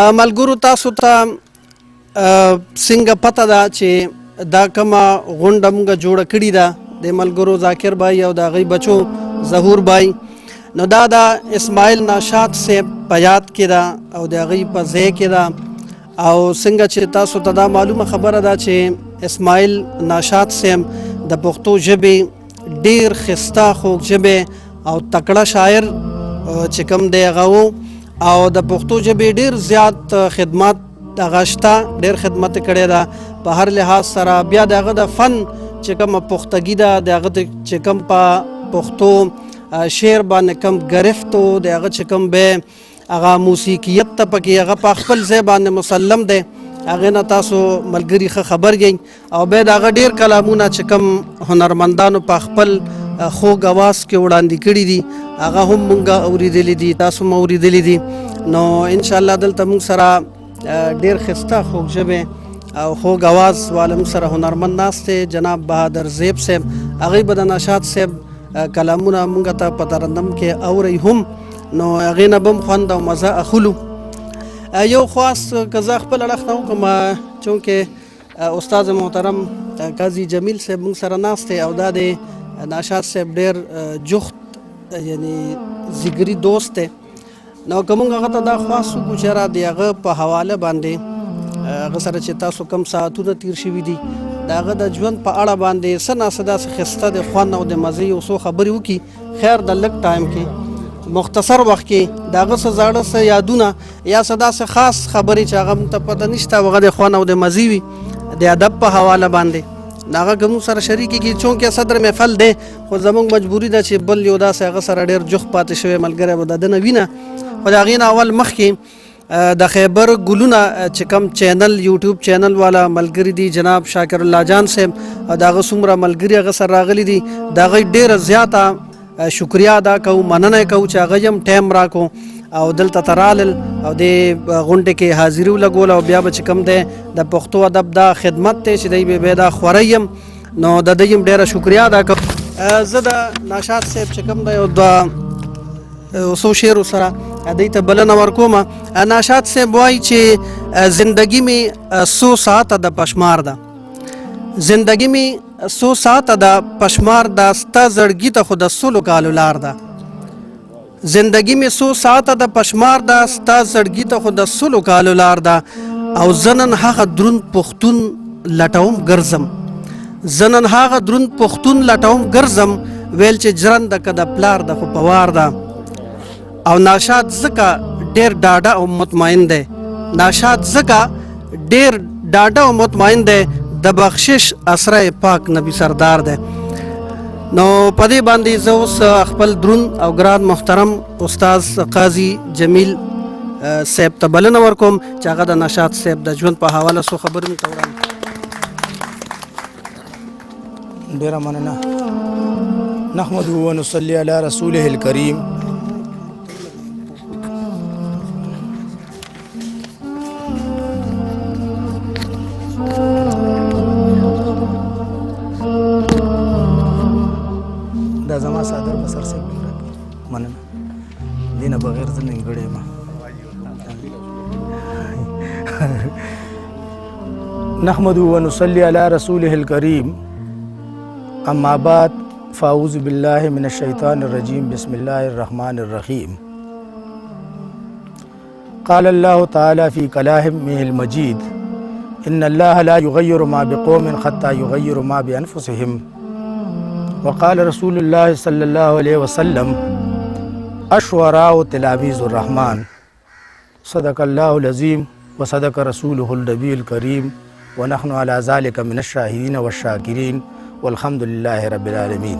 ملګرو تاسو ته څنګه پته ده چې دا کومه غونډه مونږ جوړه کړې ده د ملګرو ذاکر بای او د هغوی بچو ظهور بای، نو دا د اسماعیل ناشاد صاحب په یاد کې ده او د هغوی په ځای کې ده. او څنګه چې تاسو ته دا معلومه خبره ده چې اسماعیل ناشاد صاحب د پښتو ژبې ډیر ښایسته خوږ ژبې او تکړه شاعر چې کوم دی هغه و، او د پښتو ژبې ډیر زیات خدمات هغه شته، ډیر خدمت کړی ده په هر لحاظ سره. بیا د هغه د فن چې کومه پختګي ده، د هغه چې کوم په پښتو شعر باندې کوم ګرفت و، د هغه چې کوم به هغه موسیقیت ته پکې هغه په خپل ځای باندې مسلم دی، هغې نه تاسو ملګري ښه خبر یئ. او بیا د هغه ډېر کلامونه چې کوم هنرمندانو په خپل خوږ اواز کې وړاندې کړي دي هغه هم مونږ اورېدلي دي، تاسو هم اورېدلي دي. نو انشاءالله دلته مونږ سره ډېر ښایسته خوږ ژبې او خوږ اواز والا مونږ سره هنرمند ناست دی، جناب بهادر زیب صاحب. هغوی به د ناشاد صاحب کلامونه مونږ ته په ترنم کې اورئ هم، نو هغې نه به هم خوند او مزه اخلو. یو خواست که زه خپل اړخ نه وکړم، چونکې استاد محترم قاضي جمیل صاحب مونږ سره ناست دی او دا دی ناشاد صاحب ډېر جوخت یعنی ځیګري دوست دی، نو که مونږ هغه ته دا خواست وکړو چې یاره د هغه په حواله باندې هغه سره چې تاسو کم ساعتونه تیر شوي دي د هغه د ژوند په اړه باندې څه ناڅه داسې ښایسته د خوند او د مزې یو څو خبرې وکړي، خیر د لږ ټایم کې مختصر وخت کې د هغه څه زاړه څه یادونه یا څه داسې خاص خبرې چې هغه موږ ته پته نشته او هغه د خوند او د مزې وي د ادب په حواله باندې، د هغه که موږ سره شریکې کړي. چونکې صدر محفل دی خو زموږ مجبوري ده چې بل یو داسې هغه سره ډېر جوخت پاتې شوی ملګری به د ده نه وینه. خو د هغې نه اول مخکې د خیبر ګلونه چې کوم چینل یوټیوب چینل والا ملګري دي جناب شاکر الله جان صاحب او د هغه څومره ملګري هغه سره راغلي دي، د هغوی ډېره زیاته شکریا ادا کوو، مننه یې کوو چې هغه یې هم ټایم راکړو او دلته ته رالل او دې غونډې کې حاضري ولګوله. او بیا به چې کوم دی د پښتو ادب دا خدمت دی چې دی به بیا دا خوری یم، نو د دوی هم ډېره شکریا ادا کوم. زه د ناشاد صاحب چې کوم دی یو دوه څو شعرو سره دوی ته بلنه ورکوم. ناشاد صاحب وایي چې زندگی می څو ساعته د پشمار ده، زندگی می څو ساعته د پشمار ده، ستا زړګي ته خو د سلو کالو لار ده. زندگی می څو ساعته د پشمار ده، ستا زړګي ته خو د سلو کالو لار ده. او زه نن هغه دروند پښتون لټوم ګرځم، زه نن هغه دروند پښتون لټوم ګرځم، ویل چې ژرنده که د پلار ده خو په وار ده. او ناشاد ځکه ډېر ډاډه او مطمئن دی، ناشاد ځکه ډېر ډاډه او مطمئن دی، د بخشش اسره پاک نبی سردار دی. نو په دې باندې زه اوس خپل دروند او ګران محترم استاد قاضي جمیل صاحب ته بلنه ورکوم چې هغه د ناشاد صاحب د ژوند په حواله څو خبرې موږ ته وړاندې کړي. ډېره مننه. نحمده ونصلي على رسوله الكريم. دا زما څادر په سر صاحب مننه، دې نه بغیر زه نیمګړی یم. نحمده ونصلي على رسوله الكريم. اما بعد، فاعوذ بالله من الشيطان الرجيم. بسم الله الرحمن الرحيم. قال الله تعالى في كلامه المجيد: إن الله لا يغير ما بقوم حتى يغير ما بأنفسهم. وقال رسول الله صلى الله عليه وسلم: الشعراء تلاميذ الرحمن. صدق الله العظيم وصدق رسوله النبي الكريم، ونحن على ذلك من الشاهدين والشاكرين، والحمد لله رب العالمين.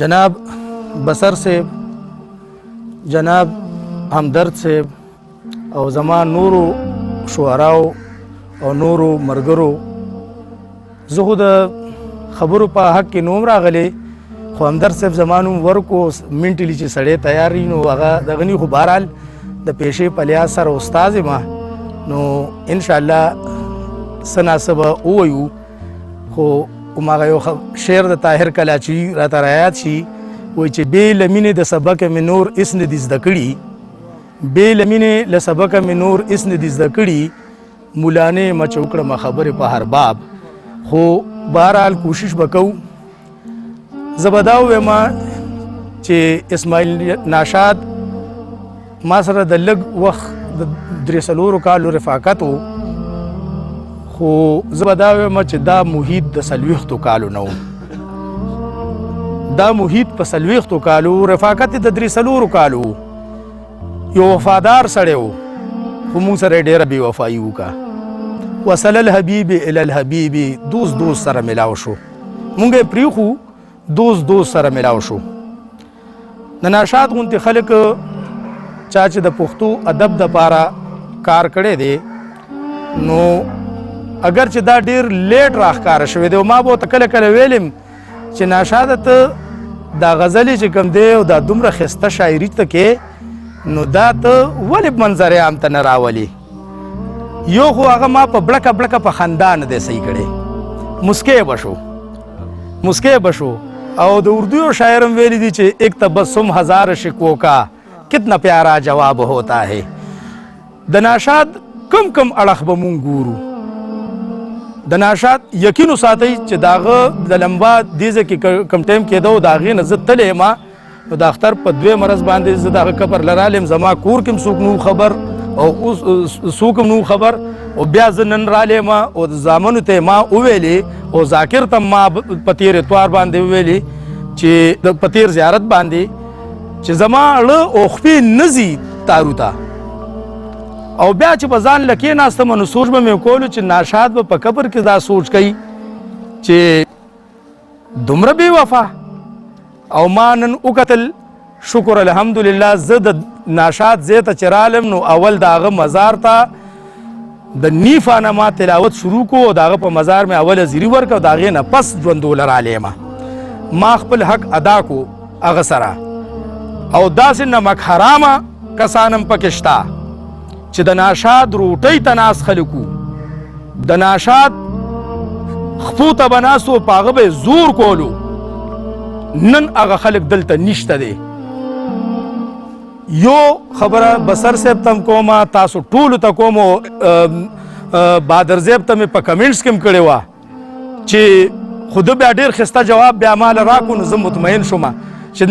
جناب بصر صاحب، جناب همدرد صاحب او زما نورو شعراو او نورو مرګرو، زه خو د خبرو په حق کې نوم راغلی، خو همدرد صاحب زما نوم ورکو منټلی چې سړی تیار وي نو هغه دغه نی، خو بهرحال د پیشې په لحاظ سره استاد یم، نو انشاءالله څه ناڅه به ووایو. خو هماغه یو شعر د طاهر کلاچي راته رایاد شي، وایي چې بې له مینې د سبقه مې نور هېڅ نه دي زده کړي، بې له مینې له سبقه مې نور هېڅ نه دي زده کړي، مولانې مه چې وکړم خبرې په هر باب. خو بهرحال کوشش به کوو. زه به دا ووایم چې اسماعیل ناشاد ما سره د لږ وخت د 3-4 کالو رفاقت و، خو زه به دا ووایم چې دا محیط د 40 کالو نه و. دا محیط په 40 کالو، رفاقت د 3-4 کالو و. یو وفادار سړی و، خو موږ سره یې ډېره بې وفایي وکړه. وصل الحبیب الی الحبیب، دوست دوست سره ملاو شو. موږ یې پرېښو، دوست دوست سره ملاو شو. د ناشاد غوندې خلک چا چې د پښتو ادب دپاره کار کړی دی، نو اگر چې دا ډېر late راښکاره شوی دی، او ما به ورته کله کله ویلم چې ناشاده ته دا غزلې چې کوم دی او دا دومره ښایسته شاعري ته کې، نو دا ته ولې منظر عام ته نه راولې؟ یو خو هغه ما په بړکه بړکه په خندا نه دی صحیح کړی، مسکی به شو، مسکی به شو. او د اردو یو شاعر هم ویلي دي چې ایک تبسم هزار شکوو کا کتنا پیارا جواب ہوتا ہے. د ناشاد کم کم اړخ به مونږ ګورو. د ناشاد یقین وساتئ چې د هغه د لمبا دې ځای کې کم ټایم کېده او د هغې نه زه تللی یم، نو د اختر په دویم ورځ باندې زه د هغه قبر له رالم، زما کور کې هم څوک نه و خبر او اوس څوک هم نه و خبر. او بیا زه نن رالم او د زامنو ته ما وویلې او ذاکر ته ما په تېر اتوار باندې وویلې چې د په تېر زیارت باندې چې زما ړه او خپې نه ځي تارو ته. او بیا چې په ځان له کېناستم نو سوچ به مې کولو چې ناشاد به په قبر کې دا سوچ کوي چې دومره بې وفا. او ما نن وکتل، شکر الحمدلله، زه د ناشاد ځای ته چې رالم نو اول د هغه مزار ته د نیفا نه ما تلاوت شروع کو، او د هغه په مزار مې اول حاضري ورکړه، او د هغې نه پس ژوندو له رالی ما. ما خپل حق ادا کو هغه سره. او داسې نمک حرامه کسان هم پکې شته چې د ناشاد روټۍ ته ناست خلک وو، د ناشاد خپو ته به ناست وو، په هغه به یې زور کولو. نن هغه خلک دلته نشته دی. یو خبره بصر صاحب ته هم کوم، تاسو ټولو ته کوم، او بادر صاحب ته مې په comments کې هم کړې وه چې خو ده بیا ډېر ښایسته جواب بیا ما له راکړو، نو زه مطمئن شوم چې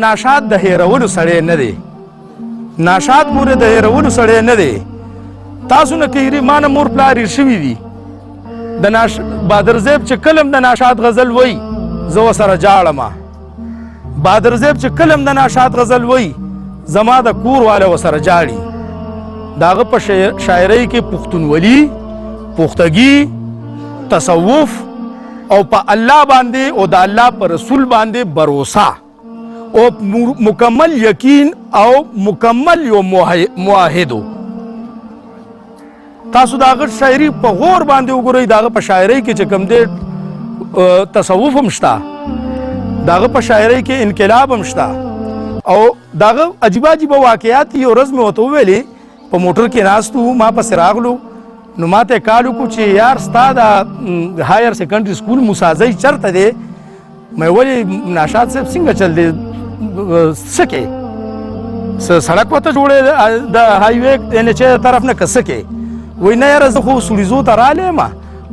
ناشاد د هېرولو سړی نه دی. ناشاد ګورې د هېرولو سړی نه دی. تاسو نه کېري، ما نه مور پلار هېر شوي دي. د بادر صاحب چې کله هم د ناشاد غزل وایي زه ورسره جاړم. بادر صاحب چې کله هم د ناشاد غزل وایي زما د کور والا ورسره جاړي. د هغه په شاعرۍ کې پښتونولي، پښتګي، تصوف او په الله باندې او د الله په رسول باندې بروسه او مکمل یقین او مکمل یو معاهد و. تاسو د هغه شاعري په غور باندې وګورئ، د هغه په شاعرۍ کې چې کوم دی تصوف هم شته، د هغه په شاعرۍ کې انقلاب هم شته، او د هغه عجیبه عجیبه واقعات. یو ورځ مې ورته وویلې، په موټر کې ناست وو، ما پسې راغلو، نو ما ته یې call وکړو چې یار ستا د higher secondary school موسازی چېرته دی؟ مې ولې ناشاد صاحب څنګه چل دی، څه کې سړک ورته جوړې د highway ان چې طرف نه که څه کې؟ وایي نه یاره زه خو سوړیزو ته رالی یم.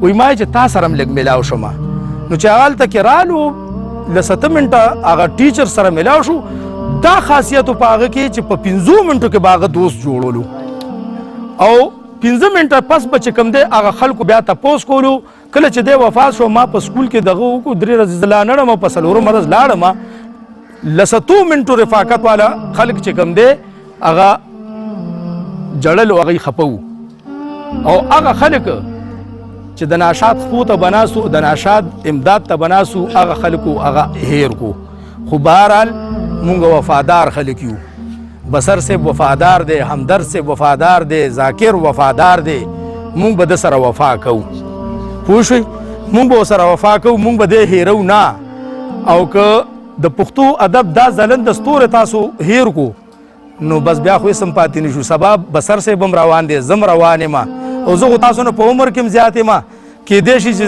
وایي ما یې چې تا سره هم لږ میلاو شوم. نو چې هغه هلته کې رالو له 7 منټه هغه teacher سره میلاو شو. دا خاصیت په هغه کې چې په 5 منټو کې به هغه دوست جوړولو، او 5 منټه پس به چې کوم دی هغه خلکو بیا تپوس کولو. کله چې دی وفات شو ما په سکول کې دغه وکړو، 3 ورځې زه لا نه ړم، په څلورم ورځ لاړم. له 7 منټو رفاقت والا خلک چې کوم دی هغه جړل او هغوی خفه وو، او هغه خلک چې د ناشاد خپو ته به ناست وو، د ناشاد امداد ته به ناست وو، هغه خلکو هغه هېر کو. خو بهرحال مونږ وفادار خلک یو. بصر صاحب وفادار دی، همدرد صاحب وفادار دی، ذاکر وفادار دی، مونږ به ده سره وفا کوو. پوه شوئ؟ مونږ به ورسره وفا کوو، مونږ به دی هېرو نه. او که د پښتو ادب دا ځلنده ستوری تاسو هېر کو نو بس بیا خو هېڅ هم پاتې نه شو. سبا بصر صاحب هم روان دی، زه هم روان یم، او زه خو تاسو نه په عمر کې هم زیات یم. کېدای شي چې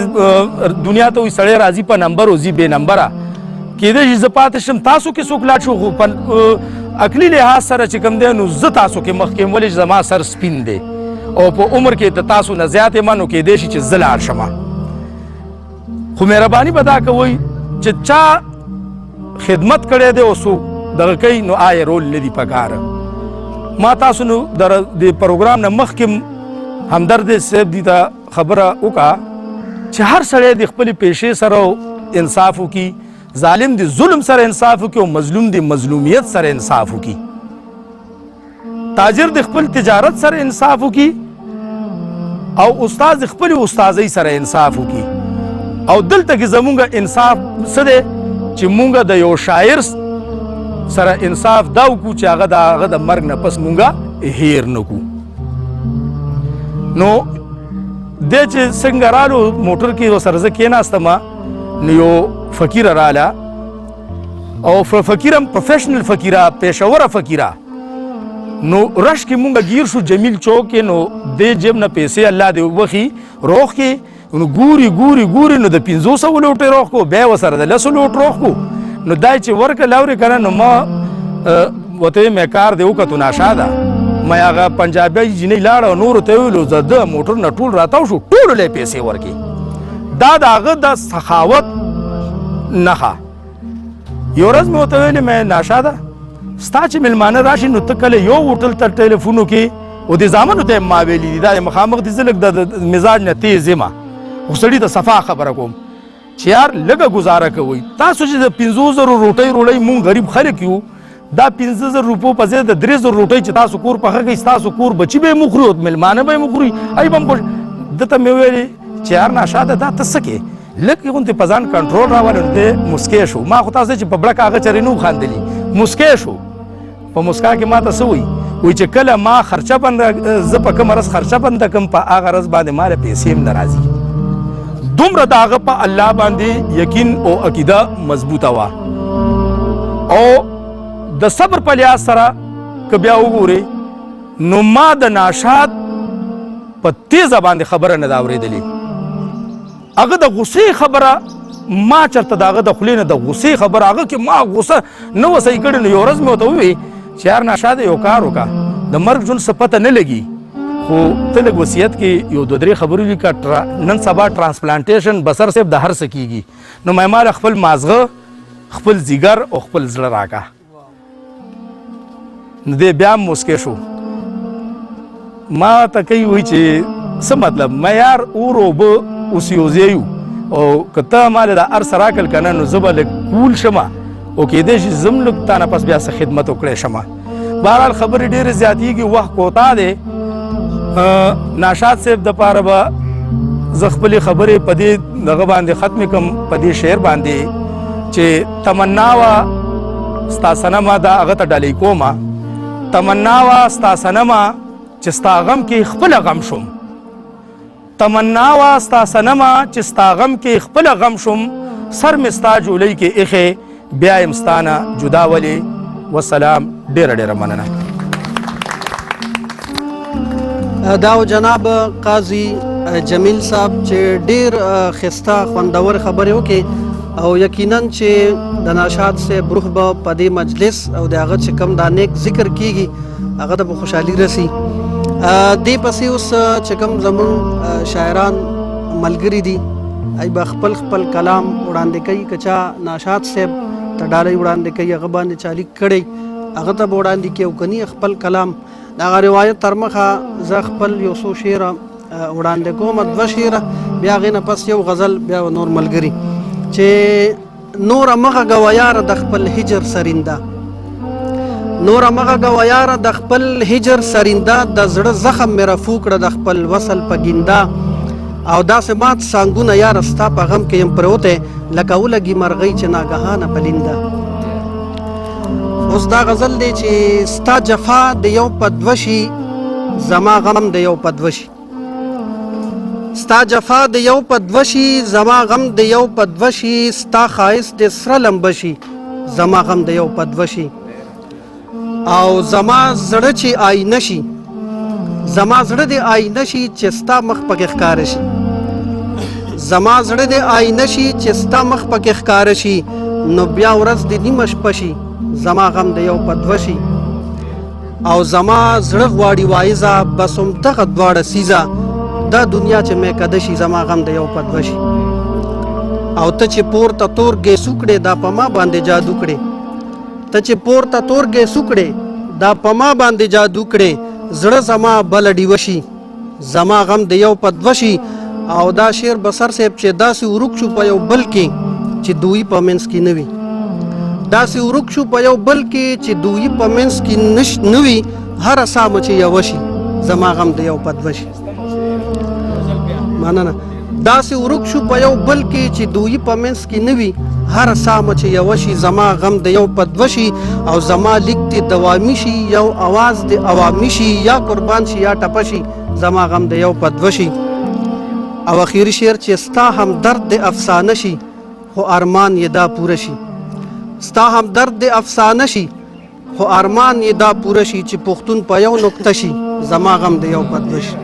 دنیا ته وایي سړی راځي په نمبر او ځي بې نمبره، کېدای شي زه پاتې شم، تاسو کې څوک لاړ شو، خو په عقلي لحاظ سره چې کوم دی نو زه تاسو کې مخکې یم، ولې چې زما سر سپین دی او په عمر کې د تاسو نه زیات یم، نو کېدای شي چې زه لاړ شم. خو مهرباني به دا کوئ چې چا خدمت کړی دی او څوک دغه کوي نو آی رول نه دی پکار. ما تاسو نو د دې پروګرام نه مخکې همدرد صاحب دي ته خبره وکړه چې هر سړی د خپلې پیشې سره انصاف وکړي، ظالم دی ظلم سره انصاف وکړي او مظلوم دی مظلومیت سره انصاف وکړي، تاجر د خپل تجارت سره انصاف وکړي او استاد د خپلې استادۍ سره انصاف وکړي. او دلته کې زمونږ انصاف څه دی چې مونږ د یو شاعر سره انصاف دا وکړو چې هغه د هغه د مرګ نه پس مونږ هیر نه کړو. نو دی چې څنګه رالو موټر کې ورسره زه کېناستم، نو یو فقیره راله، او فقیر هم پروفیشنل فقیره، پیشوره فقیره. نو رش کې مونږ ګیر شو جمیل چوک کې، نو دې جیب نه پیسې الله دې وبخښي روخ کې، نو ګوري ګوري ګوري نو د 500 لوټې روخ کو، بیا ورسره د 10 لوټ روخ کو. نو دا چې ورکه لورې که نه، نو ما ورته مې کار دې وکتو ناشاده، ما هغه پنجابی جینۍ لاړه او نورو ته یې وویلو زه د موټر نه ټول راتاو شو، ټولو له یې پیسې ورکړې. دا د هغه د سخاوت نښه. یو ورځ مې ورته ویلې مې ناشاده ستا چې مېلمانه راشي نو ته کله یو هوټل ته ټلیفون وکړې، او دې زامنو ته یې ما ویلي دي، دا یې مخامخ دي، زه لږ د مزاج نه تېز یم، خو سړي ته صفا خبره کوم چې یار لږه ګزاره کوئ. تاسو چې د 5,000 روټۍ روړئ، مونږ غریب خلک یو، دا 5,000 روپو په ځای د 3,000 روټۍ چې تاسو کور پخه کوئ، ستاسو کور بچي به یې مو خوري او مېلمانه به یې مو خوري، ای به هم خوش. ده ته مې وویلې چې یار ناشاده دا ته څه کوې، لږ غوندې په ځان کنټرول راولې. نو دی موسکی شو، ما خو تاسو چې په بړکه هغه چرې نه و خاندلي، موسکی شو. په موسکا کې ما ته څه وایي، وایي چې کله ما خرچه بنده، زه په کومه ورځ خرچه بنده کړم، په هغه ورځ باندې ما له پیسې هم نه راځي. دومره د هغه په الله باندې یقین او عقیده مضبوطه وه. او د صبر په لحاظ سره که بیا وګورې نو ما د ناشاد په تیزه باندې خبره نه ده اورېدلې. هغه د غصې خبره ما چېرته د هغه د خولې نه د غصې خبره، هغه کې ما غصه نه وه صحیح کړې. نو یو ورځ مې ورته وویل چې یار ناشاده یو کار وکړه، د مرګ ژوند څه پته نه لګي، خو ته لږ وصیت کې یو دوه درې خبرې ولیکه. نن سبا ترانسپلانټیشن بصر صاحب د هر څه کېږي، نو مې ما له خپل مازغه، خپل ځیګر او خپل زړه راکړه. نو دی بیا هم موسکی شو، ما ته کوي وایي چې څه مطلب؟ ما یار اور اوبه اوس یو ځای یو، او که ته ما له دا هر څه راکړل که نه نو زه به لږ کول شم، او کېدای شي زه هم لږ تا نه پس بیا څه خدمت وکړی شم. بهرحال خبرې ډېرې زیاتېږي، وخت کوتاه دی. ناشاد صاحب دپاره به زه خپلې خبرې په دې دغه باندې ختمې کړم، په دې شعر باندې چې تمنا وه ستا صنمه، دا هغه ته ډالۍ کومه. تمنا وه ستا صنمه چې ستا غم کې خپله غم شوم، تمنا وه ستا صنمه چې ستا غم کې خپله غم شوم، سر مې ستا جولۍ کې ایښی بیا یم ستا نه جدا ولې. وسلام، ډېره ډېره مننه. دا و جناب قاضي جمیل صاحب چې ډېر ښایسته خوندور خبرې وکړې، او یقینا چې د ناشاد صاحب روح به په دې مجلس او د هغه چې کوم دا نیک ذکر کیږي هغه ته به خوشحالي رسي. دې پسې اوس چې کوم زمونږ شاعران ملګري دي، ای به خپل خپل کلام وړاندې کوي. که چا ناشاد صاحب ته ډالۍ وړاندې کوي، هغه باندې چا لیک کړی هغه ته به وړاندې کوي، او که نه خپل کلام د هغه روایت تر مخه زه خپل یو څو شعره وړاندې کوم، دوه شعره، بیا هغې نه پس یو غزل، بیا نور ملګري. چې نوره مه غږوه یاره د خپل هجر سرینده، نوره مه غږوه یاره د خپل هجر سرینده، د زړه زخم مې رفو کړه د خپل وصل په ګینده، او داسې مات سانګونه یاره ستا په غم کې یم پروتی، لکه ولګي مرغۍ چې ناګهانه په لینده. اوس دا غزل دی چې ستا جفا د یو په دوه شي، زما غم د یو په دوه شي، ستا جفا د یو په دوه شي، زما غم د یو په دوه شي، ستا ښایست د سره لمبه شي، زما غم د یو په دوه شي، او زما زړه چې آینه شي، زما زړه دې آینه شي چې ستا مخ پکې ښکاره شي، زما زړه دې آینه شي چې ستا مخ پکې ښکاره شي، نو بیا ورځ دې نیمه شپه شي، زما غم د یو په دوه شي. او زما زړه غواړي وایزه، بس همدغه دواړه څیزه، دا دنیا چې مې کده شي، زما غم د یو په دوه شي. او ته چې پورته تور ګیسو کړې، دا په ما باندې جادو کړې، ته چې پورته تور ګیسو کړې، دا په ما باندې جادو کړې، زړه زما بله ډیوه شي، زما غم د یو په دوه شي. او دا شعر بصر صاحب چې داسې ورک شو په یو بل کې چې دوی په منځ کې نه وي، داسې ورک شو په یو بل کې چې دوی په منځ کې نه وي، هره ساه مو چې یوه شي، زما غم د یو په دوه شي. مننه. داسې ورک شو په یو بل کې چې دوی په منځ کې نه وي، هره ساه مو چې یوه شي، زما غم د یو په دوه شي. او زما لیک دې دوامي شي، یو اواز دې عوامي شي، یا قربان شي یا ټپه شي، زما غم د یو په دوه شي. او اخیری شعر چې ستا هم درد دې افسانه شي، خو ارمان یې دا پوره شي، ستا هم درد دې افسانه شي، خو ارمان یې دا پوره شي، چې پښتون په یو نقطه شي، زما غم د یو په دوه شي.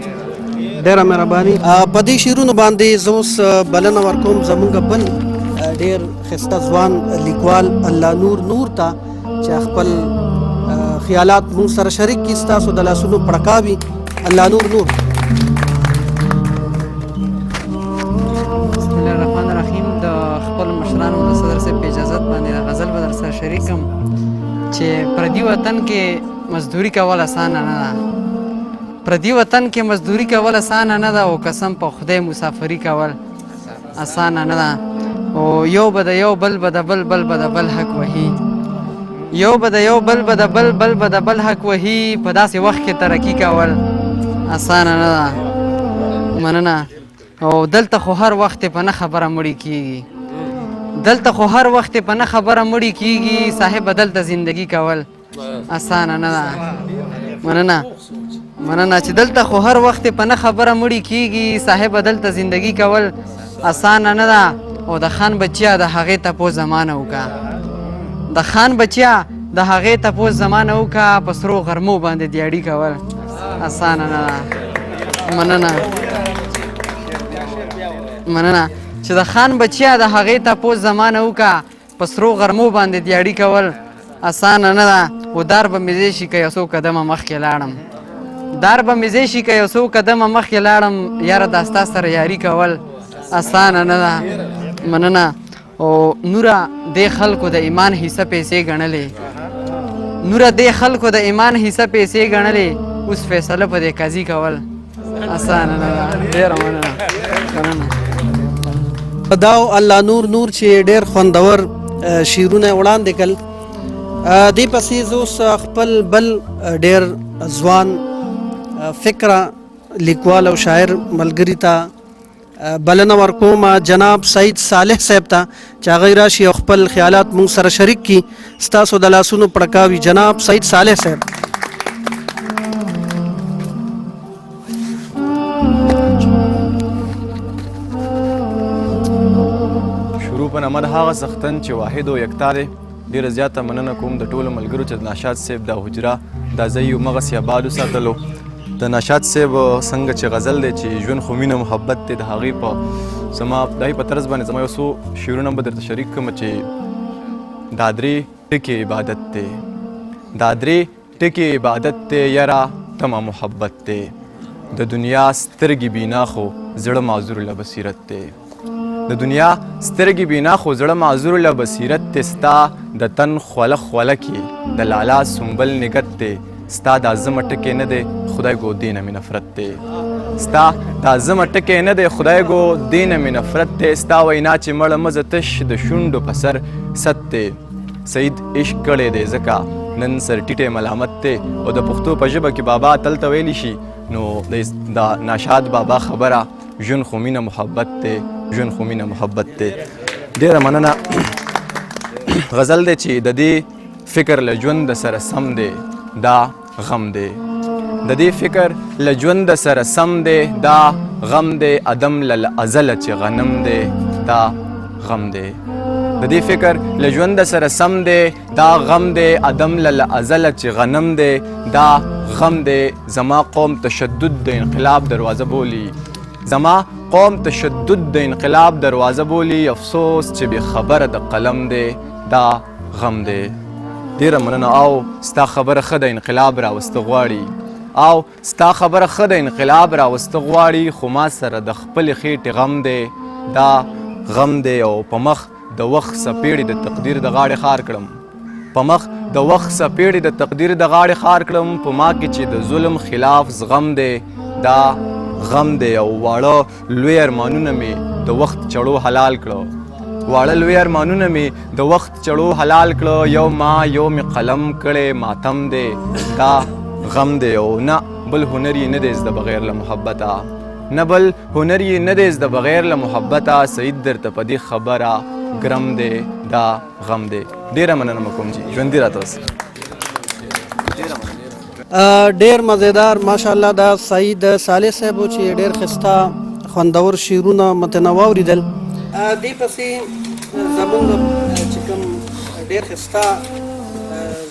ډېره مهرباني. په دې شعرونو باندې زه اوس بلنه ورکوم زمونږ بل ډېر ښایسته ځوان لیکوال الله نور نور ته چې خپل خیالات مونږ سره شریک کړي. ستاسو د لاسونو پړکاوي. الله نور نور. بسم الله الرحمن الرحیم. د خپل مشرانو د صدر صاحب په اجازت باندې د غزل به در سره شریک کړم چې پردي وطن کې مزدوري کول اسانه نه ده، پردي وطن کې مزدوري کول اسانه نه ده، او قسم په خدای مسافري کول اسانه نه ده. او یو به د یو بل به د بل بل به د بل حق وهي، یو به د یو بل به د بل بل به د بل حق وهي، په داسې وخت کې ترقي کول اسانه نه ده. مننه. او دلته خو هر وخت په نه خبره مړی کیږي، دلته خو هر وخت په نه خبره مړی کیږي، صاحب دلته زندگی کول اسانه نه ده. مننه. مننه. چې دلته خو هر وخت په نه خبره مړی کیږي، صاحب دلته زندگی کول اسانه نه ده. او د خان بچیا د هغې تپوس زمانه وکړه، د خان بچیا د هغې تپوس زمانه وکړه، په سرو غرمو باندې دیاړي کول اسانه نه ده. مننه. مننه. چې د خان بچیا د هغې تپوس زمانه وکړه، په سرو غرمو باندې دیاړي کول اسانه نه ده. و دار به مې ځای شي که یو څو قدمه مخکې لاړم، دار به مې ځای شي که یو څو قدمه مخکې لاړم، یاره دا ستا سره یاري کول اسانه نه ده. مننه. او نوره دې خلکو د ایمان حصه پیسې ګڼلې، نوره دې خلکو د ایمان حصه پیسې ګڼلې، اوس فیصله په دې قاضي کول اسانه نه ده. ډېره مننه. مننه. دا الله نور نور چې ډېر خوندور شعرونه وړاندې کړل. دې پسې زه اوس خپل بل ډېر ځوان فکره لیکوال او شاعر ملګري ته بلنه ورکوم، جناب سعید صالح صاحب ته، چې هغه راشي او خپل خیالات مونږ سره شریک کړي. ستاسو د لاسونو پړکاوي جناب سعید صالح صاحب. شروع په نامه د هغه څښتن چې واحد او یکتا دی. ډېره زیاته مننه کوم د ټولو ملګرو چې د ناشاد صاحب دا حجره دا ځای یې همغسې اباد وساتلو. د ناشاد صاحب څنګه چې غزل دی چې ژوند خو مینه محبت دی، د هغې په زما د هغې په طرز باندې زما یو څو شعرونه به درته شریک کړم چې دا درې ټکي عبادت دی، دا درې ټکي عبادت دی، یاره تمه محبت دی، د دنیا سترګې بینا خو زړه معذور له بصیرت دی، د دنیا سترګې بینا خو زړه معذور له بصیرت دی، ستا د تن خوله خوله کې د لالا سنبل نګت دی، ستا دا زمه ټکی نه دی خدای ګو دې نه مې نفرت دی، ستا دا زمه ټکی نه دی خدای ګو دې نه مې نفرت دی، ستا وینا چې مړه مزه تش د شونډو په سر ست دی، سعید عشق کړی دی ځکه نن سر ټیټی ملامت دی. او د پښتو په ژبه کې بابا تل ته ویلی شي، نو د ناشاد بابا خبره ژوند خو مینه محبت دی، ژوند خو مینه محبت دی. ډېره مننه. غزل دی چې د دې فکر له ژوند سره سم دی، دا غم دی، د دې فکر له ژوند سره سم دی، دا غم دی، ادم له ازله چې غنم دی، دا غم دی، د دې فکر له ژوند سره سم دی، دا غم دی، ادم له ازله چې غنم دی، دا غم دی. زما قوم تشدد د انقلاب دروازه بولي، زما قوم تشدد د انقلاب دروازه بولي، افسوس چې بې خبره د قلم دی، دا غم دی. ډیره مننه. او ستا خبره ښه ده، انقلاب راوسته غواړي، او ستا خبره ښه ده، انقلاب راوسته غواړي، خو ما سره د خپلې خېټې غم دی، دا غم دی. او په مخ د وخت څپېړې د تقدیر د غاړې خار کړم، په مخ د وخت څپېړې د تقدیر د غاړې خار کړم، په ما کې چې د ظلم خلاف زغم دی، دا غم دی. او واړه لوی ارمانونه مې د وخت چړو حلال کړو، واړه لوی ارمانونه مې د وخت چړو حلال کړو، یو ما یو مې قلم کړی ماتم دی، دا غم دی. او نه بل هنر یې نه دی زده بغیر له محبته، نه بل هنر یې نه دی زده بغیر له محبته، سعید درته په دې خبره ګرم دی، دا غم دی. ډیره مننه مو کوم جی، ژوندي راته اوسئ. ډیر مزیدار ماشاءالله دا سعید صالح صاحب چې ډیر خسته خوندور شعرونه متنوع اوریدل. دې پسې زمونږ چې کوم ډیر خسته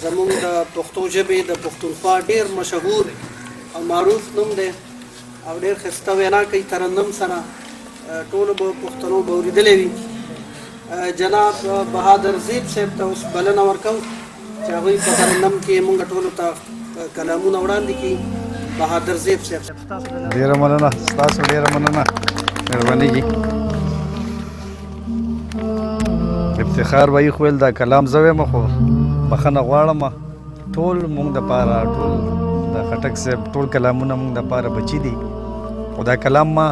زمونږ د پښتو ژبې د پښتونخوا ډیر مشهور او معروف نوم دی او ډیر خسته وینا کوي ترنم سره، ټولو به پښتنو به اورېدلی وي. جناب بهادر زیب صاحب ته اوس بلنه ورکوم چې هغوی په ترنم کې مونږ ټولو ته کلامونه وړاندې کړي. بهادر زیب صاحب، ډېره مننه ستاسو، ډېره مننه، مهرباني. افتخار به یې خو دا کلام زه وایم، خو بخښنه غواړم. ټول مونږ د پاره، ټول د خټک صاحب ټول کلامونه مونږ د پاره بچی دي، خو دا کلام ما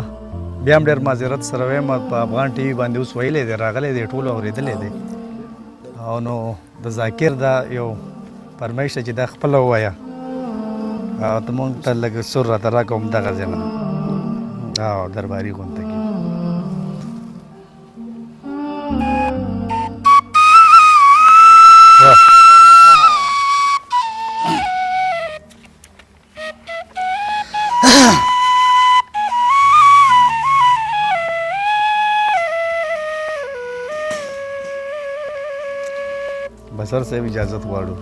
بیا هم ډېر معذرت سره وایم، په افغان ټي وي باندې اوس ویلی دی، راغلی دی، ټولو اورېدلی دی. او نو د ذاکر دا یو فرمایش چې دا خپله ووایه، او ته مونږ ته لږ سر راته راکړه همدغه ځای نه او درباري غونډه کې. بصر صاحب اجازت غواړو.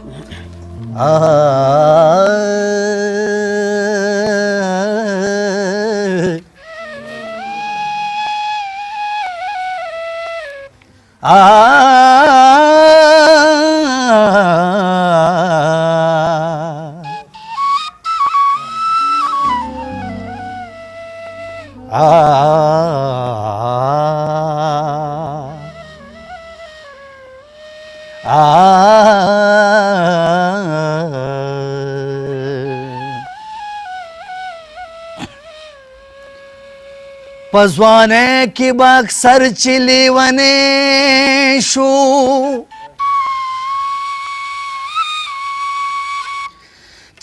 په ځوانۍ کې به اکثر چې لیونی شو،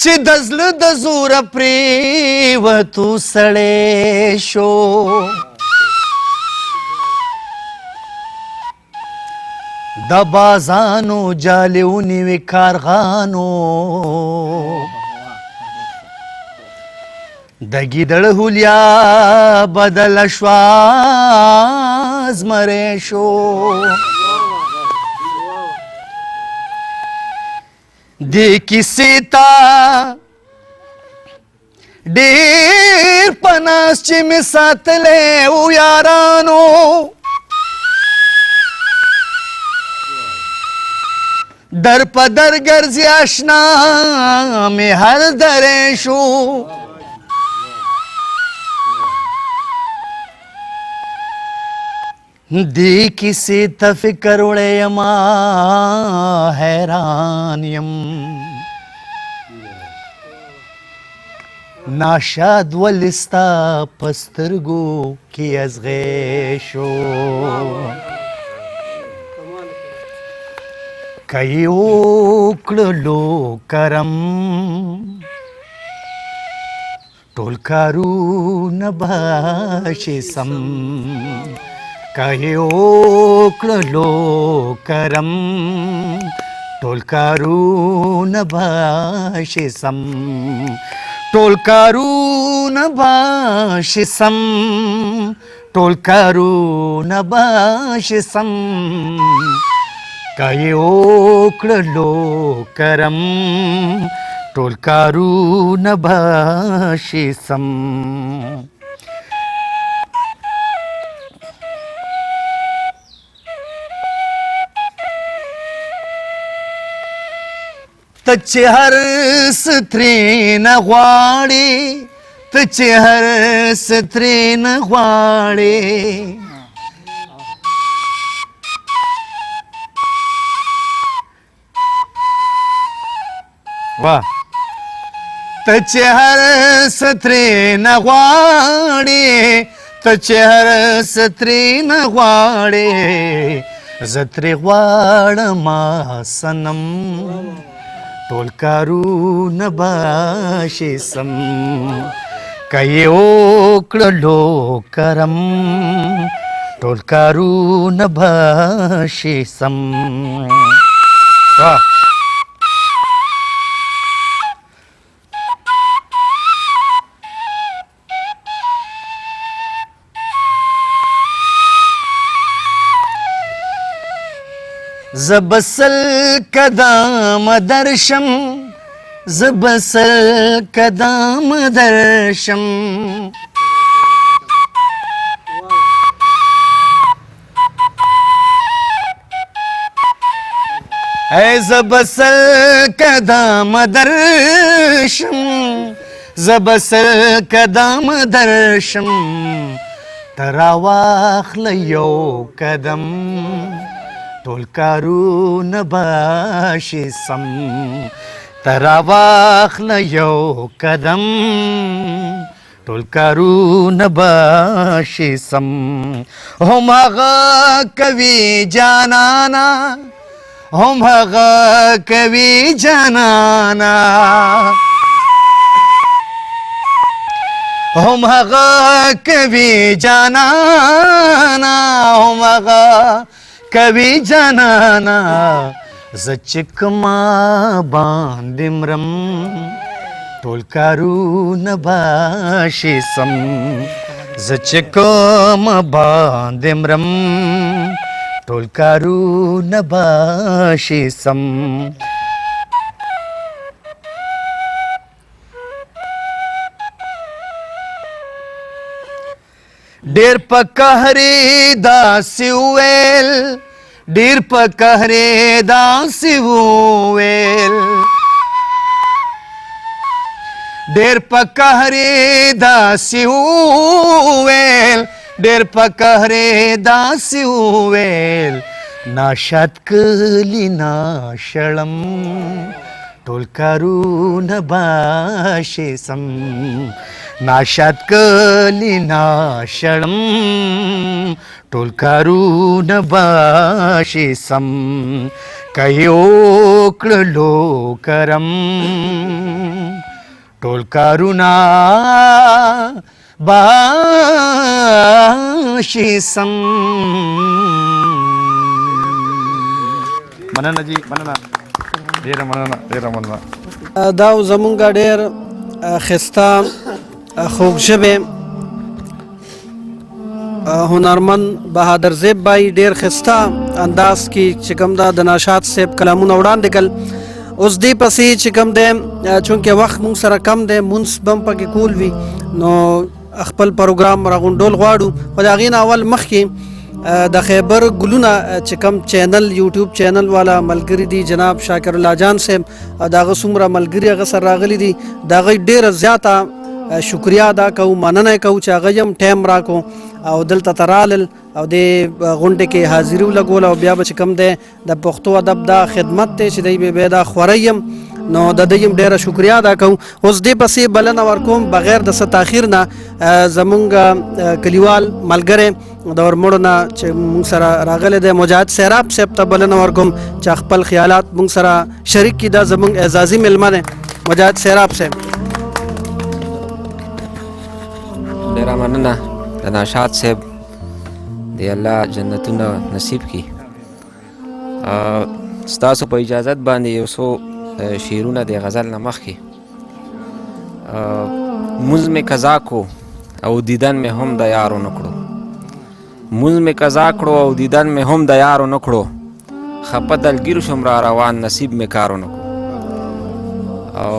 چې د زړه د زوره پرېوتو سړی شو، د بازانو جالې ونیوې کارغانو، د ګیدړ حلیا بدل شوه زمری شو. دې کیسې ته ډېر پناس چې مې ساتلی و یارانو، در په در ګرځي اشنا مې هر درې شو. دې کیسې ته فکر وړی یمه حیران یم، ناشاد ولې ستا په سترګو کې ازغی شو، که یې وکړلو کرم ټول کارونه به شي سم، که یې وکړلو کرم ټول کارونه به شي سم، ټول کارونه به شي سم، ټول کارونه به شي سم، که یې وکړلو کرم ټول کارونه به شي سم. ته چې هر څه ترېنه غواړې، ته چې هر څه ترېنه غواړې. واه. ته چې هر څه ترېنه غواړې، ته چې هر څه ترېنه غواړې، زه ترې غواړم صنم، ټول کارونه به شي سم، که یې وکړلو کرم، ټول کارونه به شي سم. واه. زبسل قدم درشم، زبسل قدم درشم. ای زبسل قدم درشم، زبسل قدم درشم، ترا واخله یو قدم، ټول کارونه به شي سم، ته راواخله یو قدم، ټول کارونه به شي سم. هم هغه کوي جانانا، هم هغه کوي جانانا، هم هغه کوي جانانا، هم هغه کوي جانانا، زه چې کومه باندې مرم، ټول کارونه به شي سم، زه چې کومه باندې مرم، ټول کارونه به شي سم. ډېر په قهرې داسې وویل، ډېر په قهرې داسې وویل، ډېر په قهرې داسې وویل، ډېر په قهرې داسې وویل، ناشاد کلی ناشړم، ټول کارونه به شي سم، ناشاد کلی ناشړم، ټول کارونه به شي سم، که یې وکړلو کرم، ټول کارونه به شي سم. مننه جی، مننه، ډیره مننه، ډیره مننه. دا زمونږ ډېر ښایسته خوږ ژبی هنرمند بهادر زیب بای ډېر ښایسته انداز کې چې کوم دا د ناشاد صاحب کلامونه وړاندې کړل. اوس دې پسې چې کوم دی، چونکې وخت مونږ سره کم دی، مونځ به هم پکې کول وي، نو خپل پروګرام راغونډول غواړو. خو د هغې نه اول مخکې د خیبر ګلونه چې کوم چینل، یوټیوب چینل والا ملګري دي، جناب شاکر الله جان صاحب او د هغه څومره ملګري هغه سره راغلي دي، د هغوی ډېره زیاته شکریا ادا کوو، مننه یې کوو چې هغه یې هم ټایم راکړو او دلته ته رالل او دې غونډې کې حاضري ولګوله. او بیا به چې کوم دی د پښتو ادب دا خدمت دی چې دی به بیا دا خوری یم، نو د دوی هم ډېره شکریا ادا کوو. اوس دې پسې بلنه ورکوم بغیر د څه تاخیر نه زمونږ کلیوال ملګری د ورمړو نه چې مونږ سره راغلی دی، مجاهد سیراب صاحب ته بلنه ورکوم چې خپل خیالات مونږ سره شریک کړي. دا زمونږ اعزازي مېلمه دی، مجاهد سیراب صاحب. ډېره مننه د ناشاد صاحب، دی الله جنتونه نصیب کړي. ستاسو په اجازت باندې یو څو شعرونه د غزل نه مخکې. مونځ مې قضا کو او دیدن مې هم د یارو نه کړو، مونځ مې قضا کړو او دیدن مې هم د یارو نه کړو، خپه دلګیر شوم را روان نصیب مې کارو نه کړو. او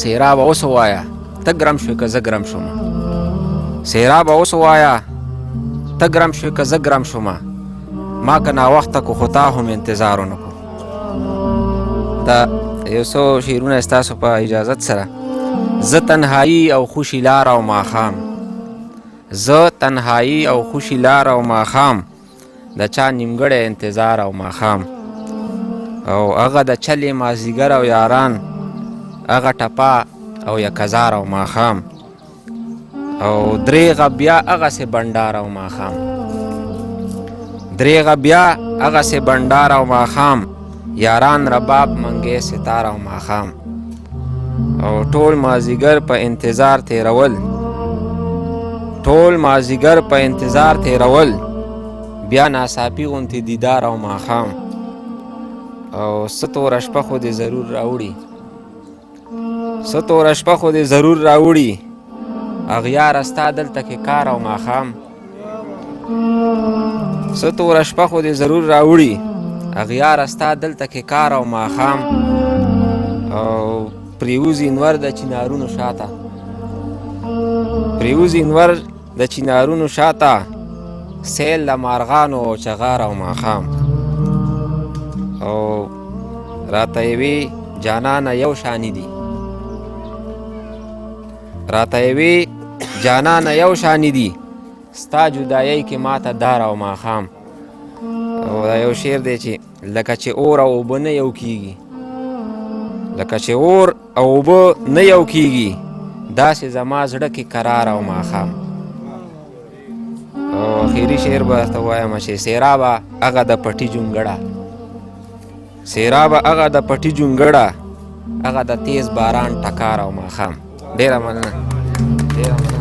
سیراب اوس ووایه ته ګرم شوې که زه ګرم شوم، سیراب اوس ووایه ته ګرم شوې که زه ګرم شوم، ما که ناوخته کو خو تا هم انتظار ونه کړو. دا یو څو شعرونه ستاسو په اجازت سره. زه تنهایی او خوشی لار او ماښام، زه تنهایی او خوشی لار او ماښام، د چا نیمګړی انتظار او ماښام، او هغه د چلې مازیګر او یاران، هغه ټپه او یکزار او ماښام، او درېغه بیا هغسې بنډار او ماښام، درېغه بیا هغسې بنډار او ماښام، یاران رباب منګی ستار او ماښام، او ټول مازیګر په انتظار تیرول، ټول مازیګر په انتظار تیرول، بیا ناڅاپي غوندې دیدار او ماښام، او څه توره شپه خو دې ضرور راوړي، څه توره شپه خو دې ضرور راوړي، اغیاره ستا دلته کې کار او ماښام، څه توره شپه خو دې ضرور راوړي، اغیاره ستا دلته کې کار او ماښام، او پریوزي نور د چینارونو شاته، پریوزي نور د چینارونو شاته، سیل د مارغانو او چغار او ماښام، او راته یوې جانانه یو شانې دي، راته یوې جانانه یو شانې دي، ستا جدایۍ کې ماته دار او ماښام. او دا یو شعر دی چې لکه چې اور او اوبه نه یو کیږي، لکه چې اور او اوبه نه یو کیږي، داسې زما زړه کې قرار او ماښام. او اخري شعر به درته ووایم چې سیرابه هغه د پټي جونګړه، سیرابه هغه د پټي جونګړه، هغه د تیز باران ټکار او ماښام. ډېره مننه، ډېره مننه.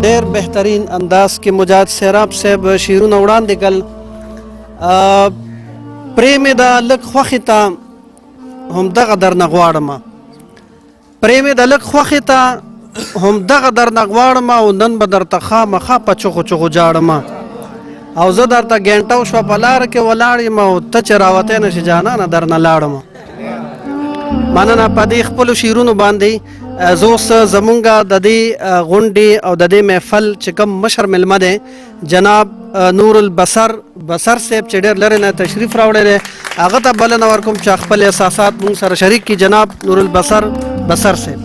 ډېر بهترین انداز کې مجاهد سیراب صاحب شعرونه وړاندې کړل. پرې مې د لږ خوښې ته هم دغه درنه غواړم، پرې مې د لږ خوښې ته هم دغه درنه غواړم، او نن به درته خامخا په چغو چغو جاړم، او زه درته ګنټه وشوه په لاره کې ولاړ یم، او ته چې راوتی نه شې جانانه درنه لاړم. مننه په دې خپلو شعرونو باندې. زه اوس زمونږ د دې غونډې او د دې محفل چې کوم مشر مېلمه دی جناب نور البصر بصر صاحب چې ډېر لرې نه تشریف راوړی دی، هغه ته بلنه ورکوم چې خپل احساسات مونږ سره شریک کړي. جناب نور البصر بصر صاحب.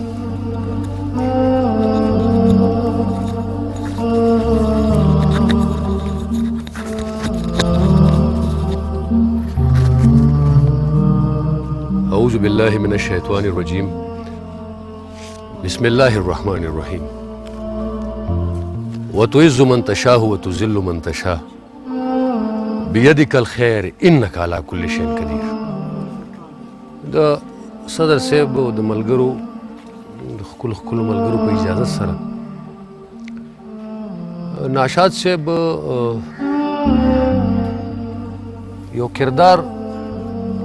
أعوذ بالله من الشيطان الرجيم. بسم الله الرحمن الرحيم. وتعز من تشاء وتذل من تشاء بيدك الخير إنك على كل شيء قدير. د صدر صاحب او د ملګرو د خپل خپل ملګرو په اجازه سره ناشاد صاحب یو کردار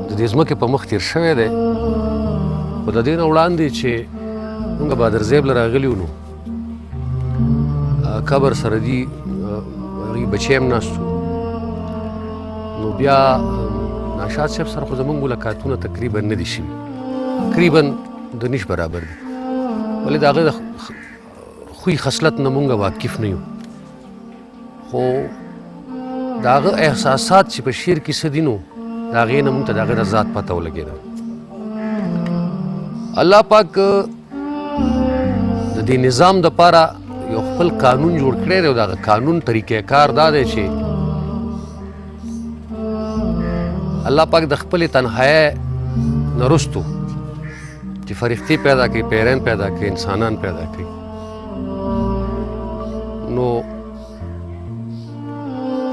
د دې ځمکې په مخ تیر شوی دی، خو د دې نه وړاندې چې موږ بادرزیب له راغلي وو نو قبر سره دي هغوی بچی هم ناست وو، نو بیا ناشاد صاحب سره خو زموږ ملاقاتونه تقریبا نه دي شوي، تقریبا د نش برابر دي، ولې د هغه د خوی خصلت نه مونږ واقف نه یو، خو د هغه احساسات چې په شعر کې څه دي نو د هغې نه مونږ ته د هغه د ذات پته ولګېده. الله پاک د دې نظام دپاره یو خپل قانون جوړ کړی دی، او د هغه قانون طریقه کار دا دی چې الله پاک د خپلې تنهایۍ نه وروستو چې فرښتې پیدا کړي، پیران پیدا کړي، انسانان پیدا کړي، نو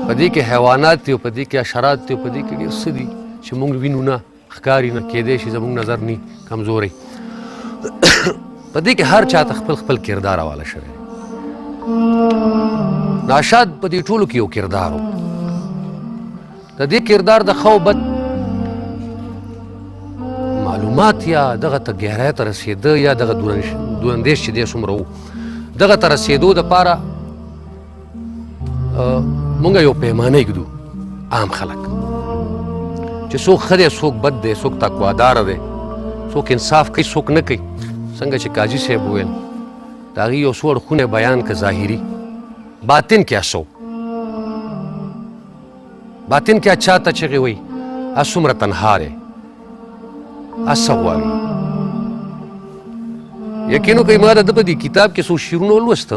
په دې کې حیوانات دي او په دې کې حشرات دي او په دې کې ډېر څه دي چې موږ وینو نه، ښکاري نه، کېدای شي زموږ نظر نی کمزوری. په دې کې هر چا ته خپل خپل کردار حواله شوی. ناشاد په دې ټولو کې یو کردار و. د دې کردار د ښه او بد معلومات یا دغه ته ګهرای ته رسېده یا دغه دوراندیش چې دی څومره و، دغه ته رسېدو دپاره مونږ یو پیمانه ږدو عام خلک چې څوک ښه دی، څوک بد دی، څوک تقوادار دی، څوک انصاف کوي، څوک نه کوي. څنګه چې قاضي صاحب وویل د هغې یو څو اړخونه بیان که ظاهري، باطن کې څه، باطن کې چا ته چغې وایي، هغه څومره تنها دی، هغه څه غواړي. یقین وکړئ ما د ده په دې کتاب کې څو شعرونه ولوسته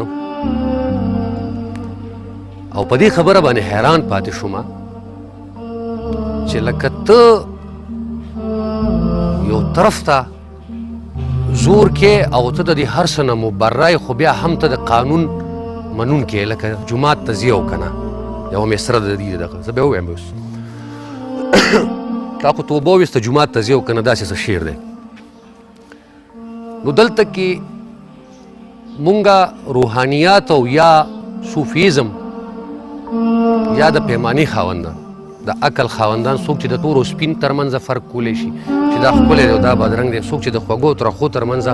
او په دې خبره باندې حیران پاتې شوم چې لکه ته یو طرف ته زور کې او ته د دې هر څه نه مبرا یې، خو بیا هم ته د قانون منونکی یې، لکه جومات ته ځې او که نه. یوه مصره د دې دغه زه بیا ووایم اوس تا خو توبه وویسته جومات ته ځې او که نه، داسې څه شعر دی. نو دلته کې مونږه روحانیات او یا صوفیزم یا د پیمانې خاوندان، د عقل خاوندان، څوک چې د تور او سپین ترمنځ فرق کولی شي چې دا ښکلی دی او دا بدرنګ دی، څوک چې د خوږو او ترخو ترمنځ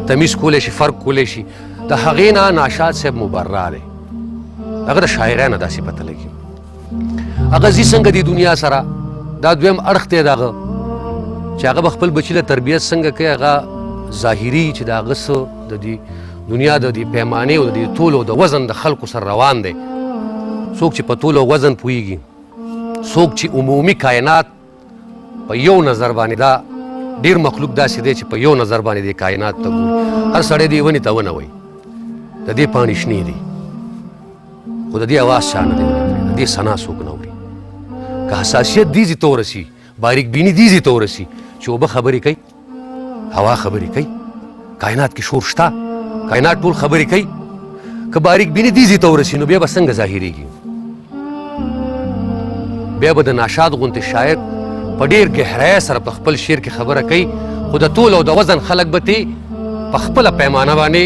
تمیز کولی شي، فرق کولی شي، د هغې نه ناشاد صاحب مبرا دی. هغه د شاعرۍ نه داسې پته لګي. هغه ځي څنګه د دنیا سره، دا دویم اړخ دی د هغه چې هغه به خپل بچي له تربیت څنګه کوي. هغه ظاهري چې د هغه څه د دې دنیا د دې پیمانې او د دې تول او د وزن د خلکو سره روان دی، څوک چې په تول او وزن پوهېږي، څوک چې عمومي کائنات په یو نظر باندې، دا ډیر مخلوق داسې دی چې په یو نظر باندې د کائنات ته ګوري. هر سړی دې ونې ته ونه وایي، د دې پاڼې شنې دي، خو د دې اواز چا نه دی اورېدلی، د دې ثنا څوک نه اوري. که حساسیت دې ځای ته ورسي، باریک بیني دې ځای ته ورسي چې اوبه خبرې کوي، هوا خبرې کوي، کائنات کې شور شته، کائنات ټول خبرې کوي، که باریک بیني دې ځای ته ورسي نو بیا به څنګه ظاهرېږي؟ بیا به د ناشاد غوندې شاعر په ډېر ګهرای سره په خپل شعر کې خبره کوي، خو د تول او د وزن خلک به ترې په خپله پیمانه باندې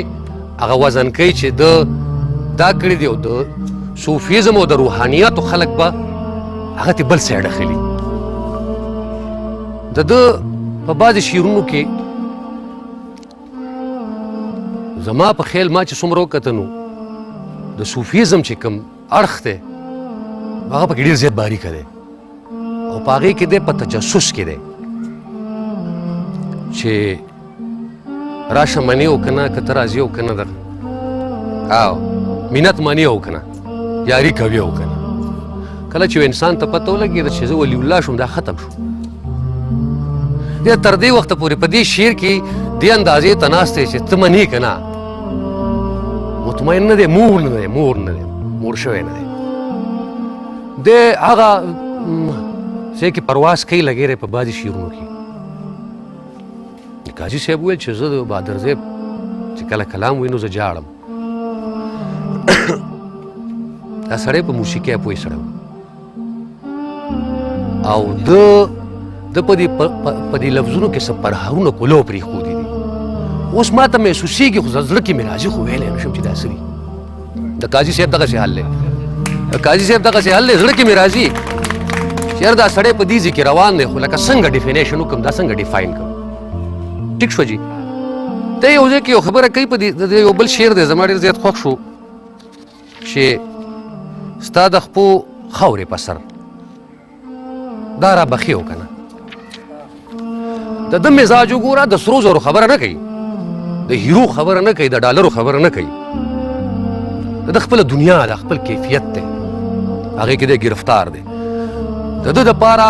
هغه وزن کوي چې ده دا کړي دی، او د صوفیزم او د روحانیاتو خلک به هغه ترې بل سایډ اخلي. د ده په بعضې شعرونو کې زما په خیال ما چې څومره وکته نو د صوفیزم چې کوم اړخ دی هغه پکې ډېر زیات باریکه دی، او په هغې کې دی په تجسس کې دی چې راشه منې او که نه، که ته راځې او که نه، دغه او مینت منې او که نه، یاري کوي او که نه. کله چې یو انسان ته پته ولګېده چې زه ولي الله شوم، دا ختم شو. دی تر دې وخته پورې په دې شعر کې دې اندازې ته ناست دی چې ته منې که نه، مطمئن نه دی، مور نه دی، مور نه دی، مور شوی نه دی. دی هغه ځای کې پرواز کوي لګی دی په بعضې شعرونو کې. قاضي صاحب وویل چې زه د بادر صاحب چې کله کلام وینو زه جاړم. دا سړی په موسیقۍ پوه سړی و، او ده په دې لفظونو کې څه پرهرونه کولو پرېښودي دي. اوس ما ته محسوسېږي، خو زړه کې مې راځي، خو ویلی نه شم چې دا څه دي. د قاضي صاحب دغسې حال دی، د قاضي صاحب دغسې حال دی، زړه کې مې راځي چې یار دا سړی په دې ځای کې روان دی، خو لکه څنګه definition وکړم، دا څنګه define کړم. ټیک شو جی. ته یو ځای کې یو خبره کوي په دې یو بل شعر دی زما ډېر زیات خوښ شو چې ستا د خپو خاورې په سر دا را بخي او که نه. د ده مزاج وګوره، د سرو زرو خبره نه کوي، د هیرو خبره نه کوي، د ډالرو خبره نه کوي، د ده خپله دنیا ده، خپل کیفیت دی، هغې کې دی ګرفتار دی. د ده دپاره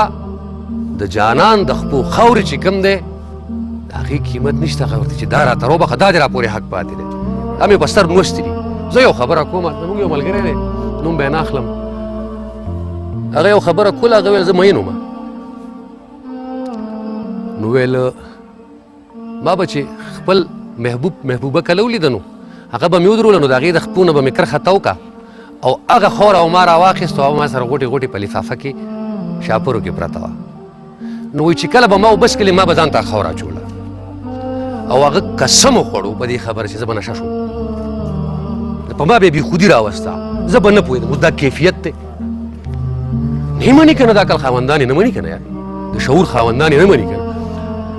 د جانان د خپو خاورې چې کوم دی د هغې قیمت نشته. هغه ورته چې دا راته راوبخښه، دا دې راپورې حق پاتې دی، دا مې په سر نوستي دي. زه یو خبره کوم، زموږ یو ملګری دی، نوم به یې نه اخلم، هغه یو خبره کوله، هغه ویل زه مین وم. نو ویل ما به چې خپل محبوب محبوبه کله ولیده نو هغه به مې ودروله، نو د هغې د خپو نه به مې کرښه تاو کړه او هغه خاوره او ما راواخیسته او ما سره غوټې غوټې په لفافه کې شاپرو کې پرته وه. نو وایي چې کله به ما اوبه څښلې ما به ځان ته خاوره اچوله، او هغه قسم وخوړو په دې خبره چې زه به نشه شوم، په ما به یې بېخودي راوسته، زه به نه پوهېدم. اوس دا کیفیت دی، نه مني که نه، د عقل خاوندان یې نه مني که نه، یار د شعور خاوندان یې نه مني که نه.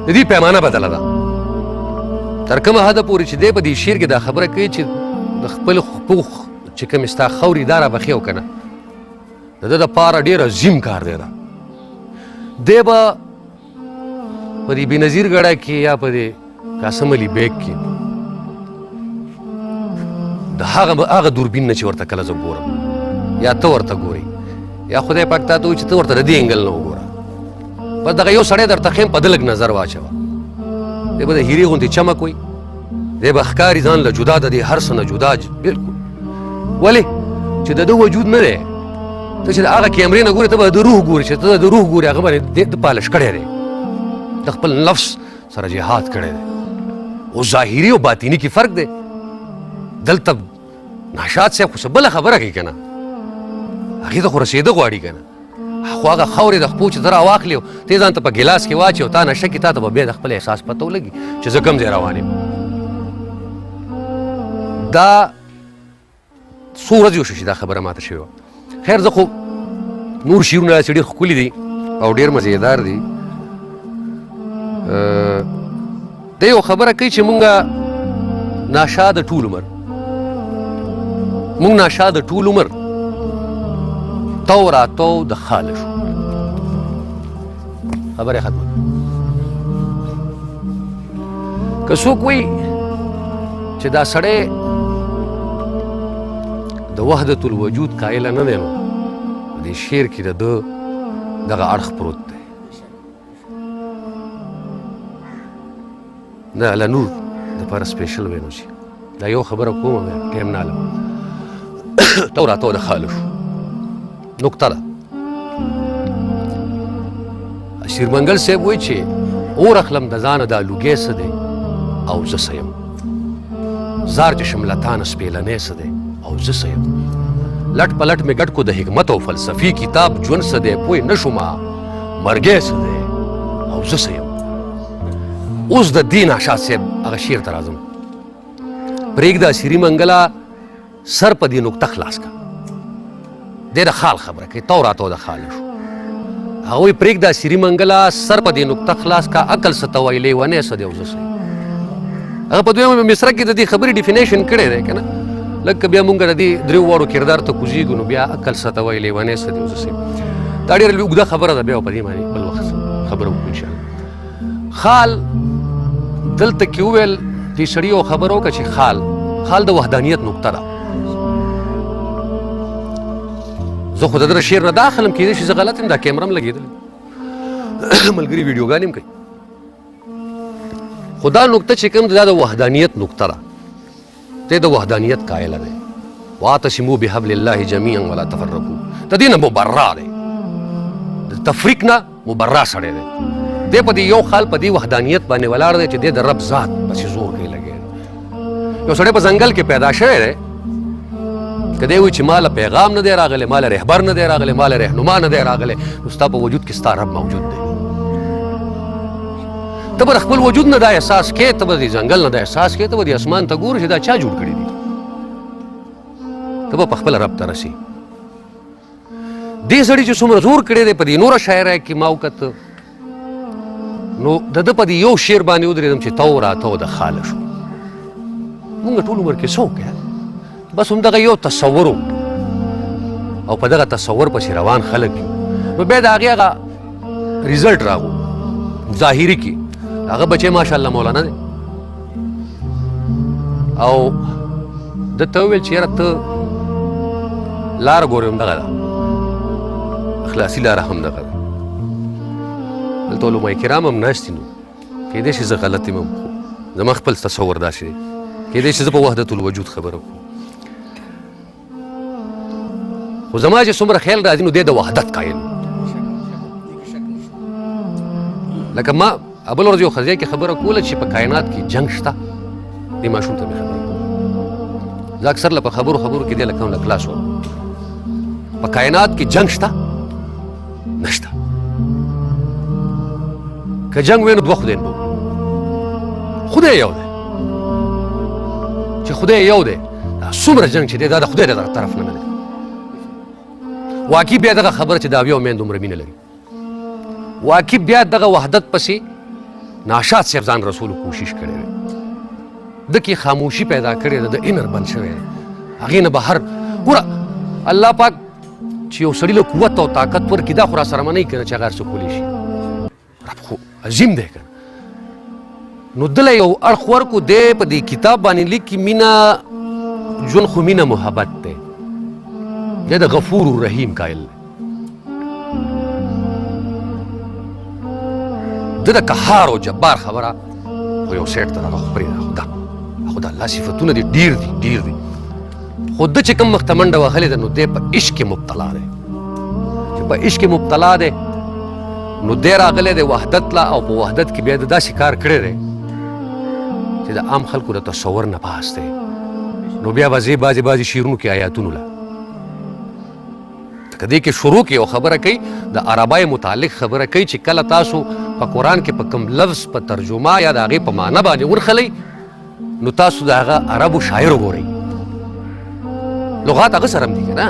د دې پیمانه بدله ده تر کومه حده پورې چې دی په دې شعر کې دا خبره کوي چې د خپل خپو چې کومې ستا خاورې دا رابخښي او که نه، د ده دپاره ډېر عظیم کار دی. دا دی به په دې بېنظیر ګړه کې یا په دې قاسم علي بیګ کې د هغه دوربین نه چې ورته کله زه ګورم یا ته ورته ګورې یا خدای پاک تا ته وایي چې ته ورته د دې angle نه وګوره، بس دغه یو سړی درته ښیم، په ده لږ نظر واچوه، دی به د هیرې غوندې چمک وي، دی به ښکاري ځان له جدا، د دې هر څه نه جدا بالکل. ولې چې د ده وجود نه دی، ته چې د هغه کیمرې نه ګورې ته به د روح ګورې، چې ته د روح ګورې هغه باندې ده پالش کړی دی، د خپل نفس سره جهاد کړی دی. او ظاهري او باطني کې فرق دی. دلته ناشاد صاحب خو څه بله خبره کوي که نه، هغې ته خو رسېده غواړي که نه، خو هغه خاورې د خپو چې ته راواخلې او ته ځان ته په ګیلاس کې واچوې او تا نشه کې، تا ته به بیا د خپل احساس پته ولګي چې زه کوم ځای روان یم. دا څو ورځې وشو چې دا خبره ماته شوې وه. خیر زه خو نور شعرونه داسې ډېر ښکلي دي او ډېر مزیدار دي. دی یو خبره کوي چې مونږ ناشاده ټول عمر، مونږ ناشاده ټول عمر تو راتو د خاله شو. خبره ختمه. که څوک وایي چې دا سړی د وحدت الوجود قایل نه دی، نو دې شعر کې د ده دغه اړخ پروت دی. نه له نور دپاره سپیشل وینو چې دا یو خبره کوم بیا ټایم نه علم تو راتو د خاله شو نکته ده. اسیر منګل صاحب وایي چې اور اخلم د ځانه دا لوګی څه دی او زه څه یم، زار چې شم له تانه سپېلنی څه دی او زه څه یم، لټ په لټ مې ګډ کو د حکمت او فلسفي کتاب ژوند څه دی پوه نه شومه مرګی څه دی او زه څه یم. اوس د دې ناشاد صاحب هغه شعر ته راځم. پرېږده اسیري منګله سر په دې نکته خلاص کا، دی د خال خبره کوي، تو راتو د خاله شو. هغه وایي پرېږده اسیري منګله سر په دې نکته خلاص کا، عقل څه ته وایي لیونی څه دی او زه څه یم. هغه په دویمه مصره کې د دې خبرې ډیفینیشن کړی دی که نه، لږ که بیا مونږ د دې دریو واړو کردار ته کوزېږو نو بیا عقل څه ته وایي لیونی څه دی او زه څه یم. دا ډېره لویه اوږده خبره ده، بیا په دې باندې بل وخت خبره وکړو انشاءالله. خال دلته کې وویل دې سړي یو خبره وکړه چې خال خال د وحدانیت نقطه ده. زه خو د ده شعر نه دا اخلم، کېدای شي زه غلط یم، دا کیمره هم لګېدلې، ملګري ویډیوګانې هم کوي، خو دا نقطه چې کوم ده دا د وحدانیت نقطه ده، دی د وحدانیت قایله دی. واعتصموا بحبل الله جميعا ولا تفرقوا، د دې نه مبرا دی، د تفریق نه مبرا سړی دی. دی په دې یو خال په دې وحدانیت باندې ولاړ دی چې دی د رب ذات پسې زور کوي لګی. یو سړی په ځنګل کې پیدا شوی دی، که دی وایي چې ما له پیغام نه دی راغلی، ما له رهبر نه دی راغلی، ما له رهنما نه دی راغلی، نو ستا په وجود کې ستا رب موجود دی. ته به د خپل وجود نه دا احساس کې، ته به د ځنګل نه دا احساس کې، ته به د اسمان ته ګورې چې دا چا جوړ کړي دي، ته به په خپل رب ته رسې. دې سړي چې څومره زور کړی دی په دې نوره شاعرۍ کې ما وکته، نو د ده په دې یو شعر باندې ودرېدم چې تو راتو د خاله شو. مونږ ټول عمر کې څه وکړه، بس همدغه یو تصور او په دغه تصور پسې روان خلک یو. نو بیا د هغې هغه ریزلټ راغو ظاهري کې، هغه بچی ماشاءالله مولانا دی، او ده ته وویل چې یاره ته لاره ګورې همدغه ده، اخلاصي لاره هم دغه ده. دلته علماء کرام هم ناست دي، نو کېدای شي زه غلط یم، خو زما خپل تصور داسې دی، کېدای شي زه په وحدت الوجود خبره کوم، خو زما چې څومره خیال راځي نو دی د وحدت قایل. لکه ما بله ورځ یو ښځې کې خبره کوله چې په کائنات کې جنګ شته، دې ماشوم ته مې خبره کوله، زه اکثر له په خبرو خبرو کې دی لکه له کلاس وم، په کائنات کې جنګ شته نشته، که جنګ وي نو دوه خدایان به، خدای یو دی، چې خدای یو دی دا څومره جنګ چې دی دا د خدای د طرف نه نه دی. واقعي بیا دغه خبره چې دا یو میند دومره مینه لري، واقعي بیا دغه وحدت پسې ناشاد صاحب ځان رسولو کوشش کړی دی، ده کې خاموشي پیدا کړې ده، د انر بند شوی دی، هغې نه بهر ګوره الله پاک چې یو سړي له قوت او طاقت ورکړي دا خو را سره منئ که نه چې هغه هر څه کولی شي، رب خو عظیم دی که نه. نو دله یو اړخ ورکو، دی په دې کتاب باندې لیکي مینه ژوند خو مینه محبت دی، دی د غفور الرحیم قایل دی. د د قهار او جبار خبره خو یو سیټ ته دغه خو پرېږده، خو دا خو د الله صفتونه دي ډېر دي ډېر دي. خو ده چې کوم مخته منډه وهلې ده نو دی په عشق کې مبتلا دی، چې په عشق کې مبتلا دی نو دی راغلی دی وحدت له، او په وحدت کې بیا د داسې کار کړی دی چې د عام خلکو د تصور نه پاس دی. نو بیا به زه بعضې بعضې شعرونو کې آیاتونو له که دې کې شروع کې یو خبره کوي د عربای متعلق خبره کوي چې کله تاسو په قرآن کې په کوم لفظ په ترجمه یا د هغې په معنی باندې ورخلئ نو تاسو د هغه عربو شاعر وګورئ، لغات هغه سره هم دي که نه،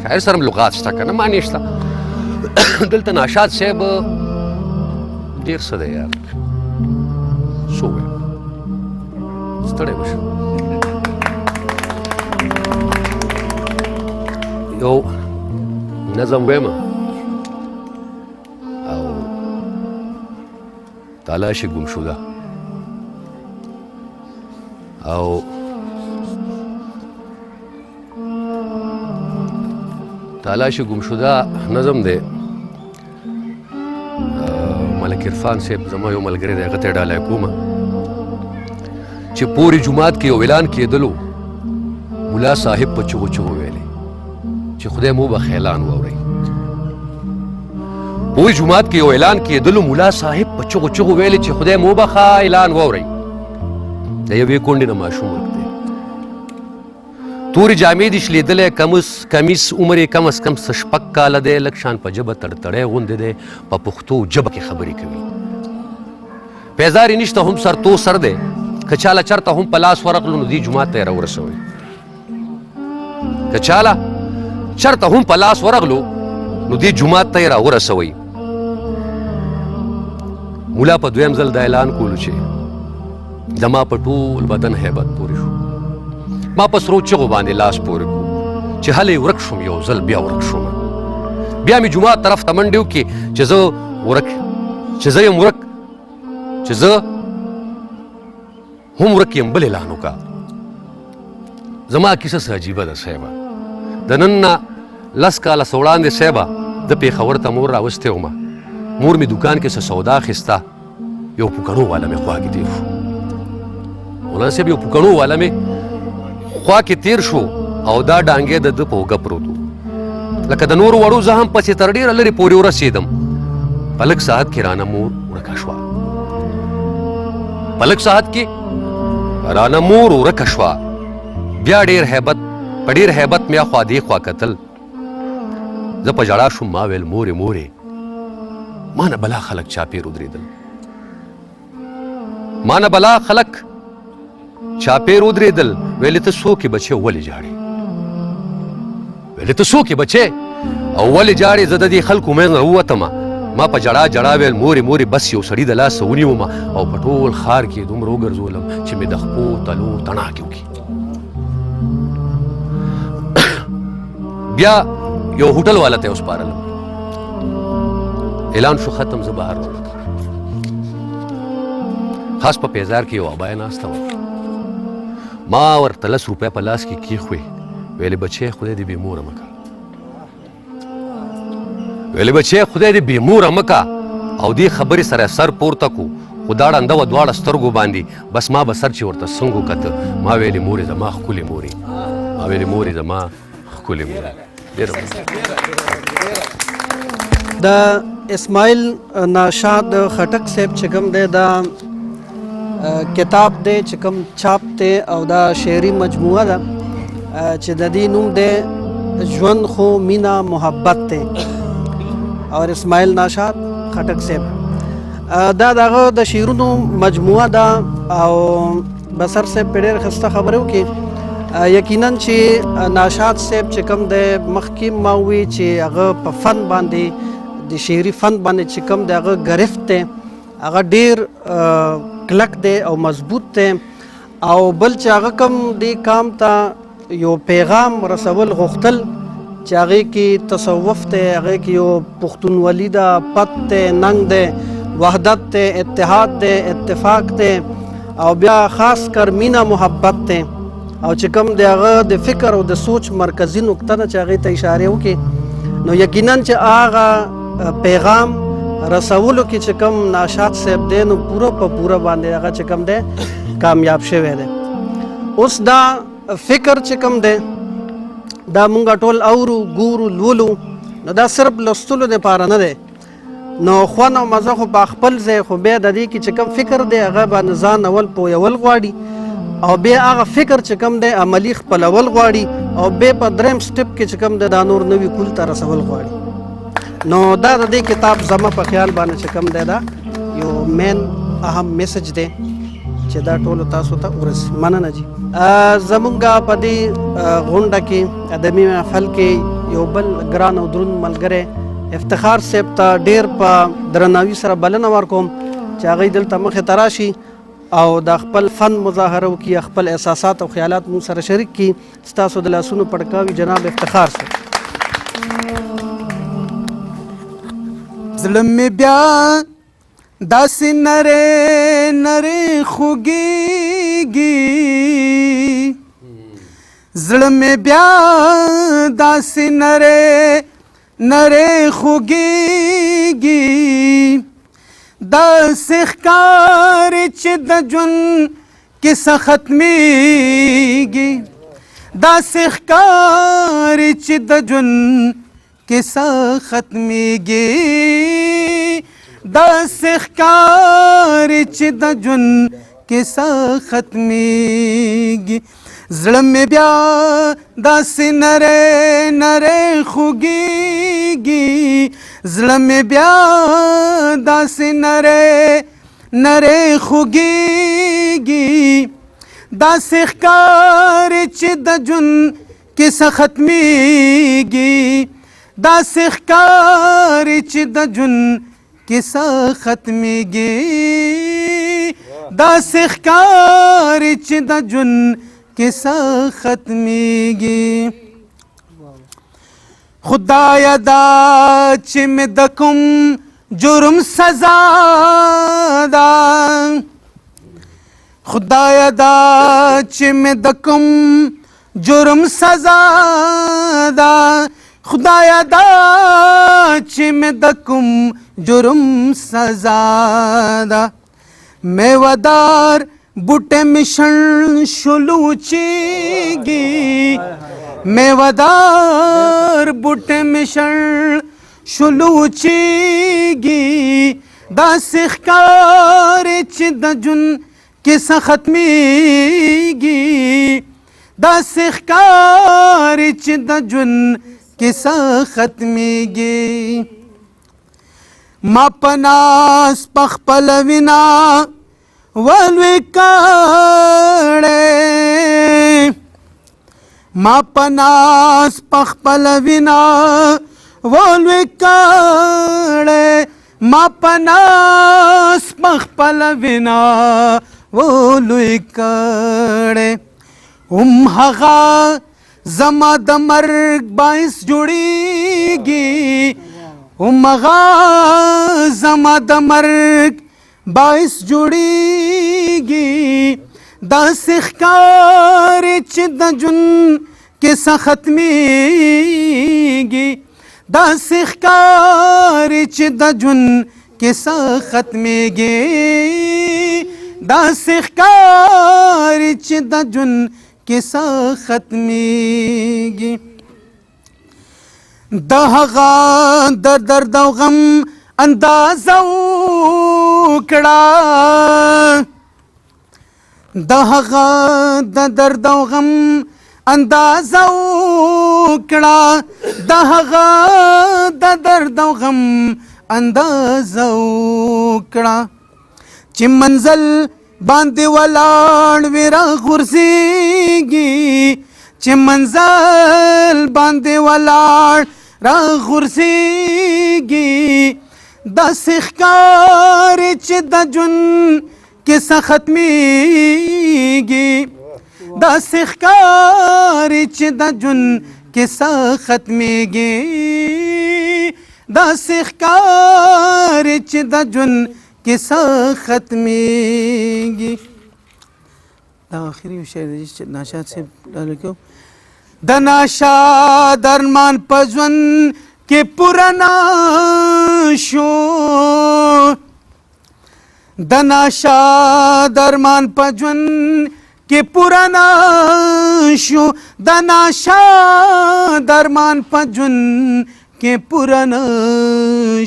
شاعر سره هم لغات شته که نه، معنی شته. دلته ناشاد صاحب ډېر څه دی یار، څه ووایم، ستړی به شم. یو نظم وایم او تلاش ګم شده او تلاش ګم شده نظم دی. ملک عرفان صاحب زما یو ملګری دی، هغه ته یې ډالۍ کوم چې پورې جومات کې یو اعلان کېدلو، ملا صاحب په چغو چغو ویلې چې خدای مو بخښه اعلان واورئ. پورې جومات کې یو اعلان کېدلو، ملا صاحب په چغو چغو ویلې چې خدای مو بخښه اعلان واورئ. د یوې کونډې نه ماشوم ورک دی، تورې جامې دي شلېدلی، کمیس عمر یې کم از کم څه 6 کاله دی، لږ شان په ژبه تړتړی غوندې دی، په پښتو ژبه کې خبرې کوي، پیزار یې نشته، هم سر تو سر دی، که چاله چېرته هم په لاس ورغلو نو دې جومات ته یې راورسوئ، که چاله چېرته هم په لاس ورغلو نو دې جومات ته یې راورسوئ. ملا په دویم ځل دا اعلان کولو چې زما په ټول بدن هیبت پورې شو، ما په سرو چغو باندې لاس پورې کو چې هلې ورک شوم، یو ځل بیا ورک شوم. بیا مې جومات طرف ته منډې وکړې چې زه ورک، چې زه یم ورک، چې زه هم ورک یم، بل اعلان وکړه. زما کیسه څه عجیبه ده صاحبه، د نن نه 10 کاله څه وړاندې صاحبه د پېښور ته مور راوستی وم، مور مې دوکان کې څه سودا اخیسته، یو پوکڼو والا مې خوا کې تېر شو، مولانا صاحب یو پوکڼو والا مې خوا کې تېر شو او دا ډانګی د ده په اوږه پروت و، لکه د نورو وړو زه هم پسې تر ډېره لرې پورې ورسېدم. په لږ ساعت کې رانه مور ورکه شوه، په لږ ساعت کې رانه مور ورکه شوه. بیا ډېر هیبت، په ډېر هیبت مې اخوا دې خوا کتل، زه په ژړا شوم، ما ویل مورې مورې ما نه بلا خلک چاپېر ودرېدل، ما نه بلا خلک چاپېر ودرېدل، ویلې ته څوک یې بچې ولې ژاړې، ویلې ته څوک یې بچې او ولې ژاړې؟ زه د دې خلکو منځ نه ووتم، ما په ژړا ژړا ویل مورې مورې بس یو سړي د لاسه ونیوم او په ټول ښار کې دومره وګرځولم چې مې د خپو تلو تڼاکې وکړي. بیا یو هوټل والا ته یې وسپارلم، اعلان شو ختم، زه بهر ووتم. خاص په پیزار کې یو ابایه ناسته وه، ما ورته 10 روپۍ په لاس کې کېښوې، ویلې بچی خدای دې بې موره مه کړه، ویلې بچی خدای دې بې موره مه کړه. او دې خبرې سره سر پورته کو، خو دا ړنده وه دواړه سترګو باندې، بس ما به سر چې ورته څنګه وکته، ما ویلې مورې زما ښکلې مورې، ما ویلې مورې زما ښکلې مورې. ډېره د اسماعیل ناشاد خټک صاحب چې کوم دی دا کتاب دی چې کوم چاپ دی او دا شعري مجموعه ده چې د دې نوم دی ژوند خو مینا محبت دی، او اسماعیل ناشاد خټک صاحب دا دغه د شعرونو مجموعه ده. او بصر صاحب په ډېر ښایسته خبرې وکړې. یقینا چې ناشاد صاحب چې کوم دی مخکې ما ووی چې هغه په فن باندې د شعري فن باندې چې کوم دی هغه ګرفت دی، هغه ډېر کلک دی او مضبوط دی. او بل چې هغه کوم دې کام ته یو پیغام رسول غوښتل چې هغې کې تصوف دی، هغې کې یو پښتونولي ده، پت دی، ننګ دی، وحدت دی، اتحاد دی، اتفاق دی، او بیا خاص کر مینه محبت دی. او چې کوم د هغه د فکر او د سوچ مرکزي نقطه ده چې هغې ته اشاره وکړي، نو یقینا چې هغه پیغام رسولو کې چې کوم ناشاد صاحب دی نو پوره په پوره باندې هغه چې کوم دی کامیاب شوی دی. اوس دا فکر چې کوم دی دا مونږ ټول اورو، ګورو، لولو، نو دا صرف لوستلو دپاره نه دی. نو خوند او مزه خو په خپل ځای، خو بیا د دې کې چې کوم فکر دی هغه باندې ځان اول پویول غواړي او بیا هغه فکر چې کوم دی عملی خپلول غواړي او بیا په دریم سټپ کې چې کوم دی دا نور نوي کول ته رسول غواړي. نو دا د دې کتاب زما په خیال باندې چې کوم دی دا یو مین اهم میسج دی چې دا ټولو تاسو ته ورسي. مننه جی. زمونږ په دې غونډه کې ادبي محفل کې یو بل ګران او دروند ملګری افتخار صاحب ته ډیر په درناوي سره بلنه ورکوم چې هغوی دلته مخې ته راشي او د خپل فن مظاهره وکړي، خپل احساسات او خیالات مونږ سره شریک کړي. ستاسو د لاسونو پړکاوي جناب افتخار صاحب. زړه مې بیا داسې نری نری خوږېږي، زړه مې بیا داسې نری نری خوږېږي، داسې ښکاري چې د ژوند کیسه ختمېږي، داسې ښکاري چې د ژوند کیسه ختمېږي، داسې ښکاري چې د ژوند کیسه ختمېږي. زړه مې بیا داسې نری نری خوږېږي، زړه مې بیا داسې نری نری خوږېږي، داسې ښکاري چې د ژوند کیسه ختمېږي، داسې ښکاري چې د ژوند کیسه ختمېږي، داسې ښکاري چې د ژوند کیسه ختمېږي. خدایه دا چې مې د کوم جرم سزا ده، خدایه دا چې مې د کوم جرم سزا ده، خدایه دا چې مې د کوم جرم سزا ده، میوهدار بوټی مې شڼ شولو چیږي، میوهدار بوټی مې شڼ شولو چیږي، داسې ښکاري چې د ژوند کیسه ختمېږي، داسې ښکاري چې د ژوند کیسه ختمېږي. ما په ناز په خپله وینا ولوی کړی، ما په ناز په خپله وینا ولوی کړی، ما په ناز په خپله وینا ولوی کړی، هم هغه زما د مرګ باعث جوړېږي، هم هغه زما د مرګ باعث جوړېږي، داسې ښکاري چې د ژوند کیسه ختمېږي، داسې ښکاري چې د ژوند کیسه ختمېږي، داسې ښکاري چې د ژوند کیسه ختمېږي. د هغه د درد او غم اندازه وکړه، د هغه د درد او غم اندازه وکړه، د هغه د درد او غم اندازه وکړه، چې منزل باندې ولاړ وي راغورځېږي، چې منزل باندې ولاړ راغورځېږي، داسې ښکاري چې د ژوند کیسه ختمېږي، داسې ښکاري چې د ژوند کیسه ختمېږي، داسې ښکاري چې د ژوند کیسه ختمېږي. دا آخري یو شعر دی چې ناشاد صاحب لیکو. د ناشاد ارمان په ژوند کې پوره نه شو. د ناشاد ارمان په ژوند کې پوره نه شو، د ناشاد ارمان په ژوند کې پوره نه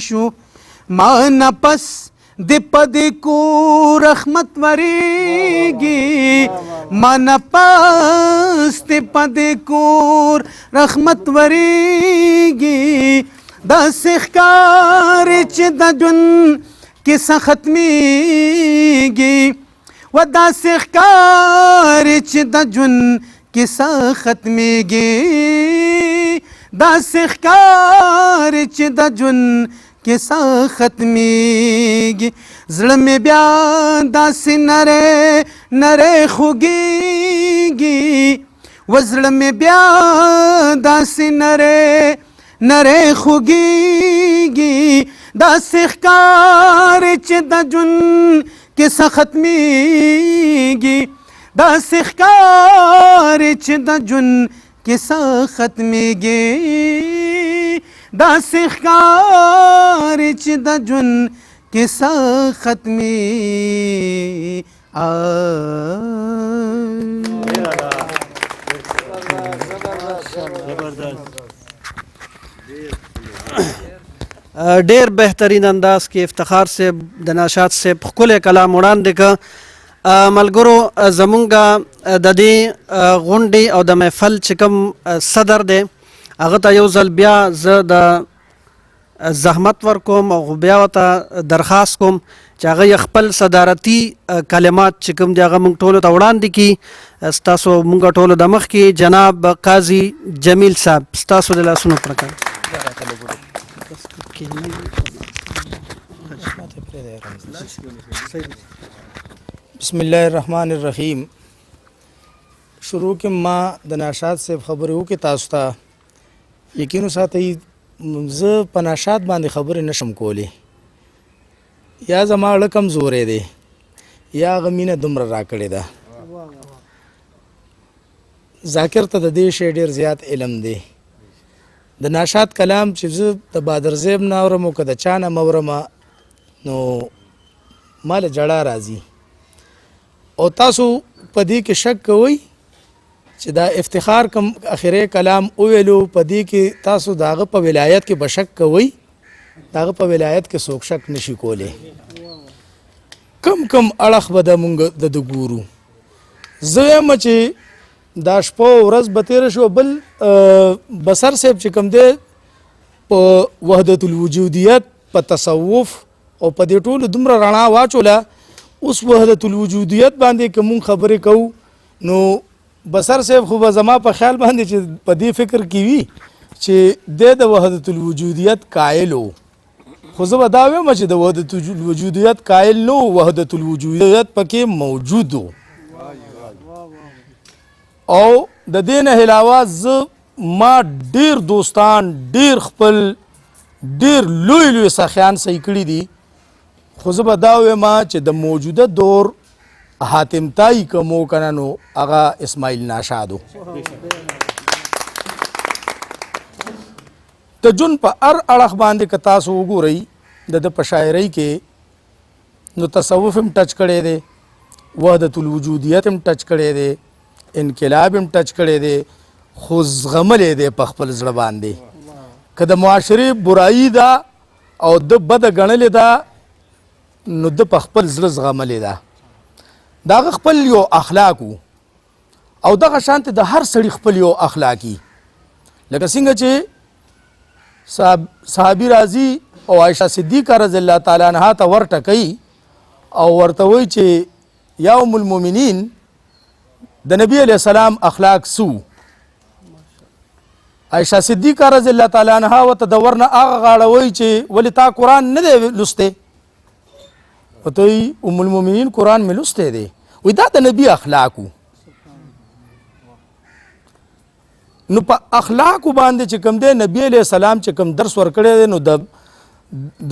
شو. ما نه پس د په دې کور رحمت وریږي، ما نه پس د په دې کور رحمت وریږي. داسې ښکاري چې د ژوند کیسه ختمیږي، و داسې ښکاري چې د ژوند کیسه ختمیږي، داسې ښکاري چې د ژوند کیسه ختمیږي. زړه مې بیا داسې نری نری خوږیږي، و زړه مې بیا داسې نری نری خوږیږي. داسې ښکاري چې د ژوند کیسه ختمیږي، داسې ښکاري چې د ژوند کیسه ختمیږي، داسې ښکاري چې د ژوند کیسه ختمي. ډیر بهترین انداز کې افتخار صاحب د ناشاد صاحب ښکلی کلام وړاندې که. ملګرو، زمونږ د دې غونډې او د محفل چې کوم صدر دی هغه ته یو ځل بیا زه د زحمت ورکوم او بیا ورته درخواست کوم چې هغه یې خپل صدارتي کلمات چې کوم دی هغه موږ ټولو ته وړاندې کړي. ستاسو موږ ټولو د مخکې جناب قاضي جمیل صاحب، ستاسو د لاسونو پرکه. بسم الله الرحمن الرحیم. شروع کې ما د ناشاد صاحب خبرې وکړې، تاسو ته یقین وساتئ زه په ناشاد باندې خبرې نشم کولی، یا زما زړه کمزوری دی یا هغه مینه دومره راکړې ده. ذاکر ته د دې شی ډېر زیات علم دی. د ناشاد کلام چې زه د بادر زیب نه اورم او که د چا نه م اورم نو ما له ژړا راځي. او تاسو په دې کې شک کوئ چې دا افتخار کوم اخري کلام وویلو، په دې کې تاسو د هغه په ولایت کې به شک کوئ، د هغه په ولایت کې څوک شک نشي کولی. کم کم اړخ به د مونږ د ده ګورو. زه وایم چې دا شپه او ورځ به تېره شوه. بل بصر صاحب چې کوم دی په وحدت الوجودیت، په تصوف او په دې ټولو دومره رڼا واچوله. اوس وحدت الوجودیت باندې که مونږ خبرې کوو نو بصر صاحب خو به زما په خیال باندې چې په دې فکر کې وي چې دی د وحدت الوجودیت قایل و، خو زه به دا وایم چې د وحدت الوجودیت قایل نه و، وحدت الوجودیت پکې موجود و. او د دې نه علاوه زه ما ډېر دوستان، ډېر خپل، ډېر لوی لوی سخیان صحیح کړي دي، خو زه به دا وایم چې د موجوده دور حاتم تای کوم که نه نو هغه اسماعیل ناشاد و. د ژوند په هر اړخ باندې که تاسو وګورئ د ده په شاعرۍ کې نو تصوف هم ټچ کړی دی، وحدت الوجودیت هم ټچ کړی دی، انقلاب هم ټچ کړی دی، خو زغملی دی په خپل زړه باندې. که د معاشرې برایي ده او ده بده ګڼلې ده نو ده په خپل زړه زغملې ده. د هغه خپل یو اخلاق و او دغه شانتې د هر سړي خپل یو اخلاقي، لکه څنګه چې صحابي راځي او عایشه صدیقه رضی الله تعالی عنها ته ورټکوي او ورته وایي چې یا ام المؤمنین د نبی علیه السلام اخلاق څه وو؟ عایشه صدیقه رضی الله تعالی عنها ورته د ورنه هغه غاړه وایي چې ولې تا قرآن نه دی لوستی؟ ورته وایي ام المؤمنین قرآن مې لوستی دی. وایي دا د نبی اخلاق وو. نو په اخلاقو باندې چې کوم دی نبی علیه السلام چې کوم درس ورکړی دی نو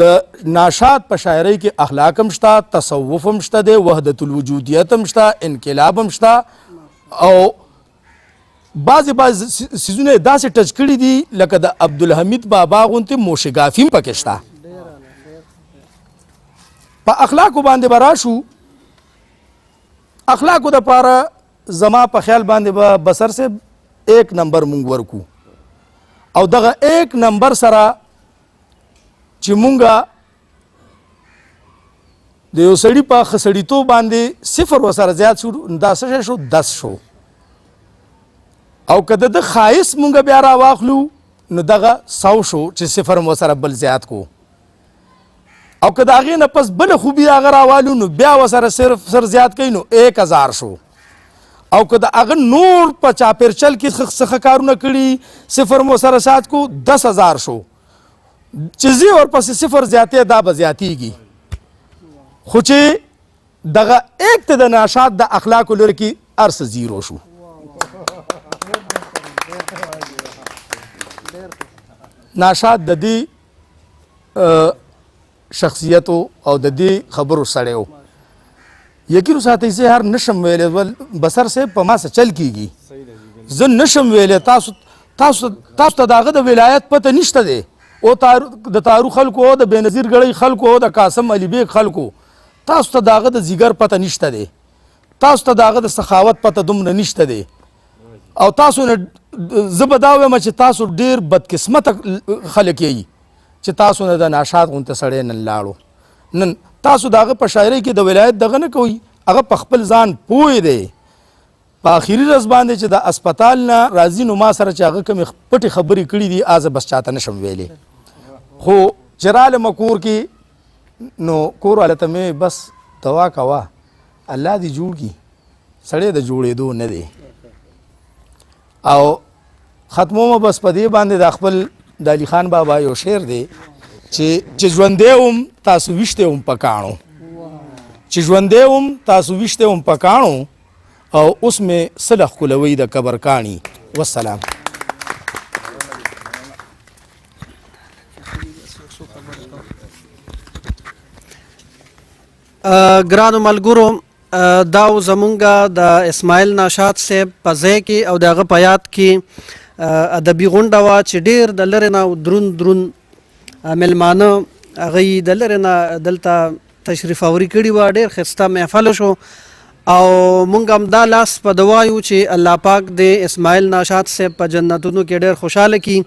د ناشاد په شاعرۍ کې اخلاق هم شته، تصوف هم شته دی، وحدت الوجودیت هم شته، انقلاب هم شته او بعضې بعضې څیزونه یې داسې ټچ کړي دي لکه د عبدالحمید بابا غوندې موشګافي هم پکې شته. په اخلاقو باندې به راشو. اخلاقو دپاره زما په خیال باندې به بصر صاحب 1 نمبر مونږ ورکو، او دغه 1 نمبر سره چې مونږه د یو سړي په ښه سړیتوب باندې 0 ورسره زیات شو، دا څه شی شو؟ 10 شو. او که د ده ښایست مونږ بیا راواخلو نو دغه 100 شو چې 0 هم ورسره بل زیات کو. او که د هغې نه پس بله خوبي هغه راوالو نو بیا ورسره صرف زیات کوي نو 1000 شو. او که د هغه نور په چاپېرچل کې څه ښه کارونه کړي 0 هم ورسره زیات کو 10000 شو. چې ځي ورپسې 0 زیاتې دا به زیاتېږي، خو چې دغه 1 ته د ناشاد د اخلاقو لرې کې هر څه 0 شو. ناشاد د دې شخصیتو او د دې خبرو سړی و. یقین وساتئ زه هر نشم ویلی، بصر صاحب په ما څه چل کېږي، زه نشم ویلی. تاسو تاسو تاسو ته د هغه د ولایت پته نشته دی، او د تارو خلکو او د بېنظیر ګړۍ خلکو او د قاسم علي بیګ خلکو، تاسو ته د هغه د ځیګر پته نشته دی، تاسو ته د هغه د سخاوت پته دومره نشته دی. او تاسو نه زه به دا وایم چې تاسو ډېر بدقسمته خلک یئ چې تاسو نه د ناشاد غونته سړی نن لاړو. نن تاسو د هغه په شاعرۍ کې د ولایت دغه نه کوئ، هغه په خپل ځان پوه دی. په اخري ورځ باندې چې د اسپتال نه راځي نو ما سره چې هغه کومې پټې خبرې کړې دي زه بس چاته نشم ویلی، خو چې رالم کور کې نو کور والا ته مې بس دوا کوه الله دې جوړ کړي، سړی د جوړېدو نه دی. او ختمومه بس په دې باندې د خپل د علي خان بابا یو شعر دی چې ژوندی وم تاسو ویشتی وم په کاڼو، چې ژوندی وم تاسو ویشتی وم په کاڼو، او اوس مې سله ښکلوئ د قبر کاڼي. والسلام. ګرانو ملګرو، دا و زمونږ د اسماعیل ناشاد صاحب په ځای کې او د هغه په یاد کې ادبي غونډه وه چې ډېر د لرې نه درون درون مېلمانه هغوی د لرې نه دلته تشریف آوري کړي وه. ډېر ښایسته محفل شو او مونږ هم دا لاس په دعا یو چې الله پاک دې اسماعیل ناشاد صاحب په جنتونو کې ډېر خوشحاله کړي.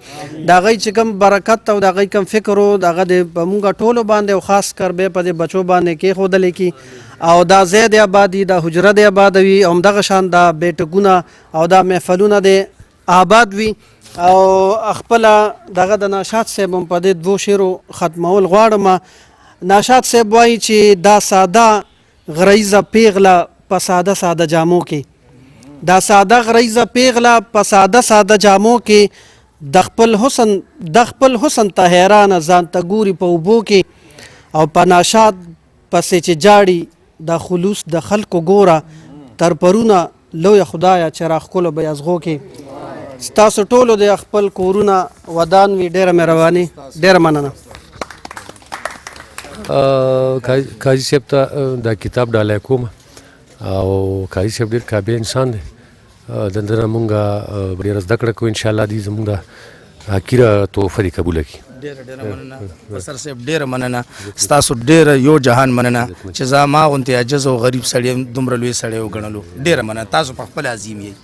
د هغوی چې کوم برکت او د هغوی کوم فکر و د هغه دې په مونږ ټولو باندې او خاص کر به په دې بچو باندې کېښودلې کړي. او دا ځای دې آبادي، دا حجره دې آبادوي، او همدغه شان دا بیټکونه او دا محفلونه دې آباد وي. او خپله دغه د ناشاد صاحب هم په دې دوو شعرو ختمول غواړم. ناشاد صاحب وایي چې دا ساده غریزه پیغله په ساده ساده جامو کې، دا ساده غریزه پیغله په ساده ساده جامو کې، د خپل حسن ته حیرانه ځان ته ګوري په اوبو کې، او په ناشاد پسې چې جاړي دا خلوص د خلکو ګوره، تر پرونه لویه خدایه چې راښکلو به یې ازغو کې. ستاسو ټولو د خپل کورونه ودان وي. ډېره مهرباني، ډېره مننه. قاضي صاحب ته دا کتاب ډالۍ کوم، او قاضي صاحب ډېر قابل انسان دی، د ده نه مونږ ډېره زده کړه کوو. انشاءالله دې زمونږ د حقیره تحفه دې قبوله کړي. ډېره ډېره مننه بصر صاحب، ډېره مننه ستاسو، ډېره یو جهان مننه چې زه ما غوندې عاجز او غریب سړی دومره لوی سړی وګڼلو. ډېره مننه، تاسو په خپله عظیم یئ.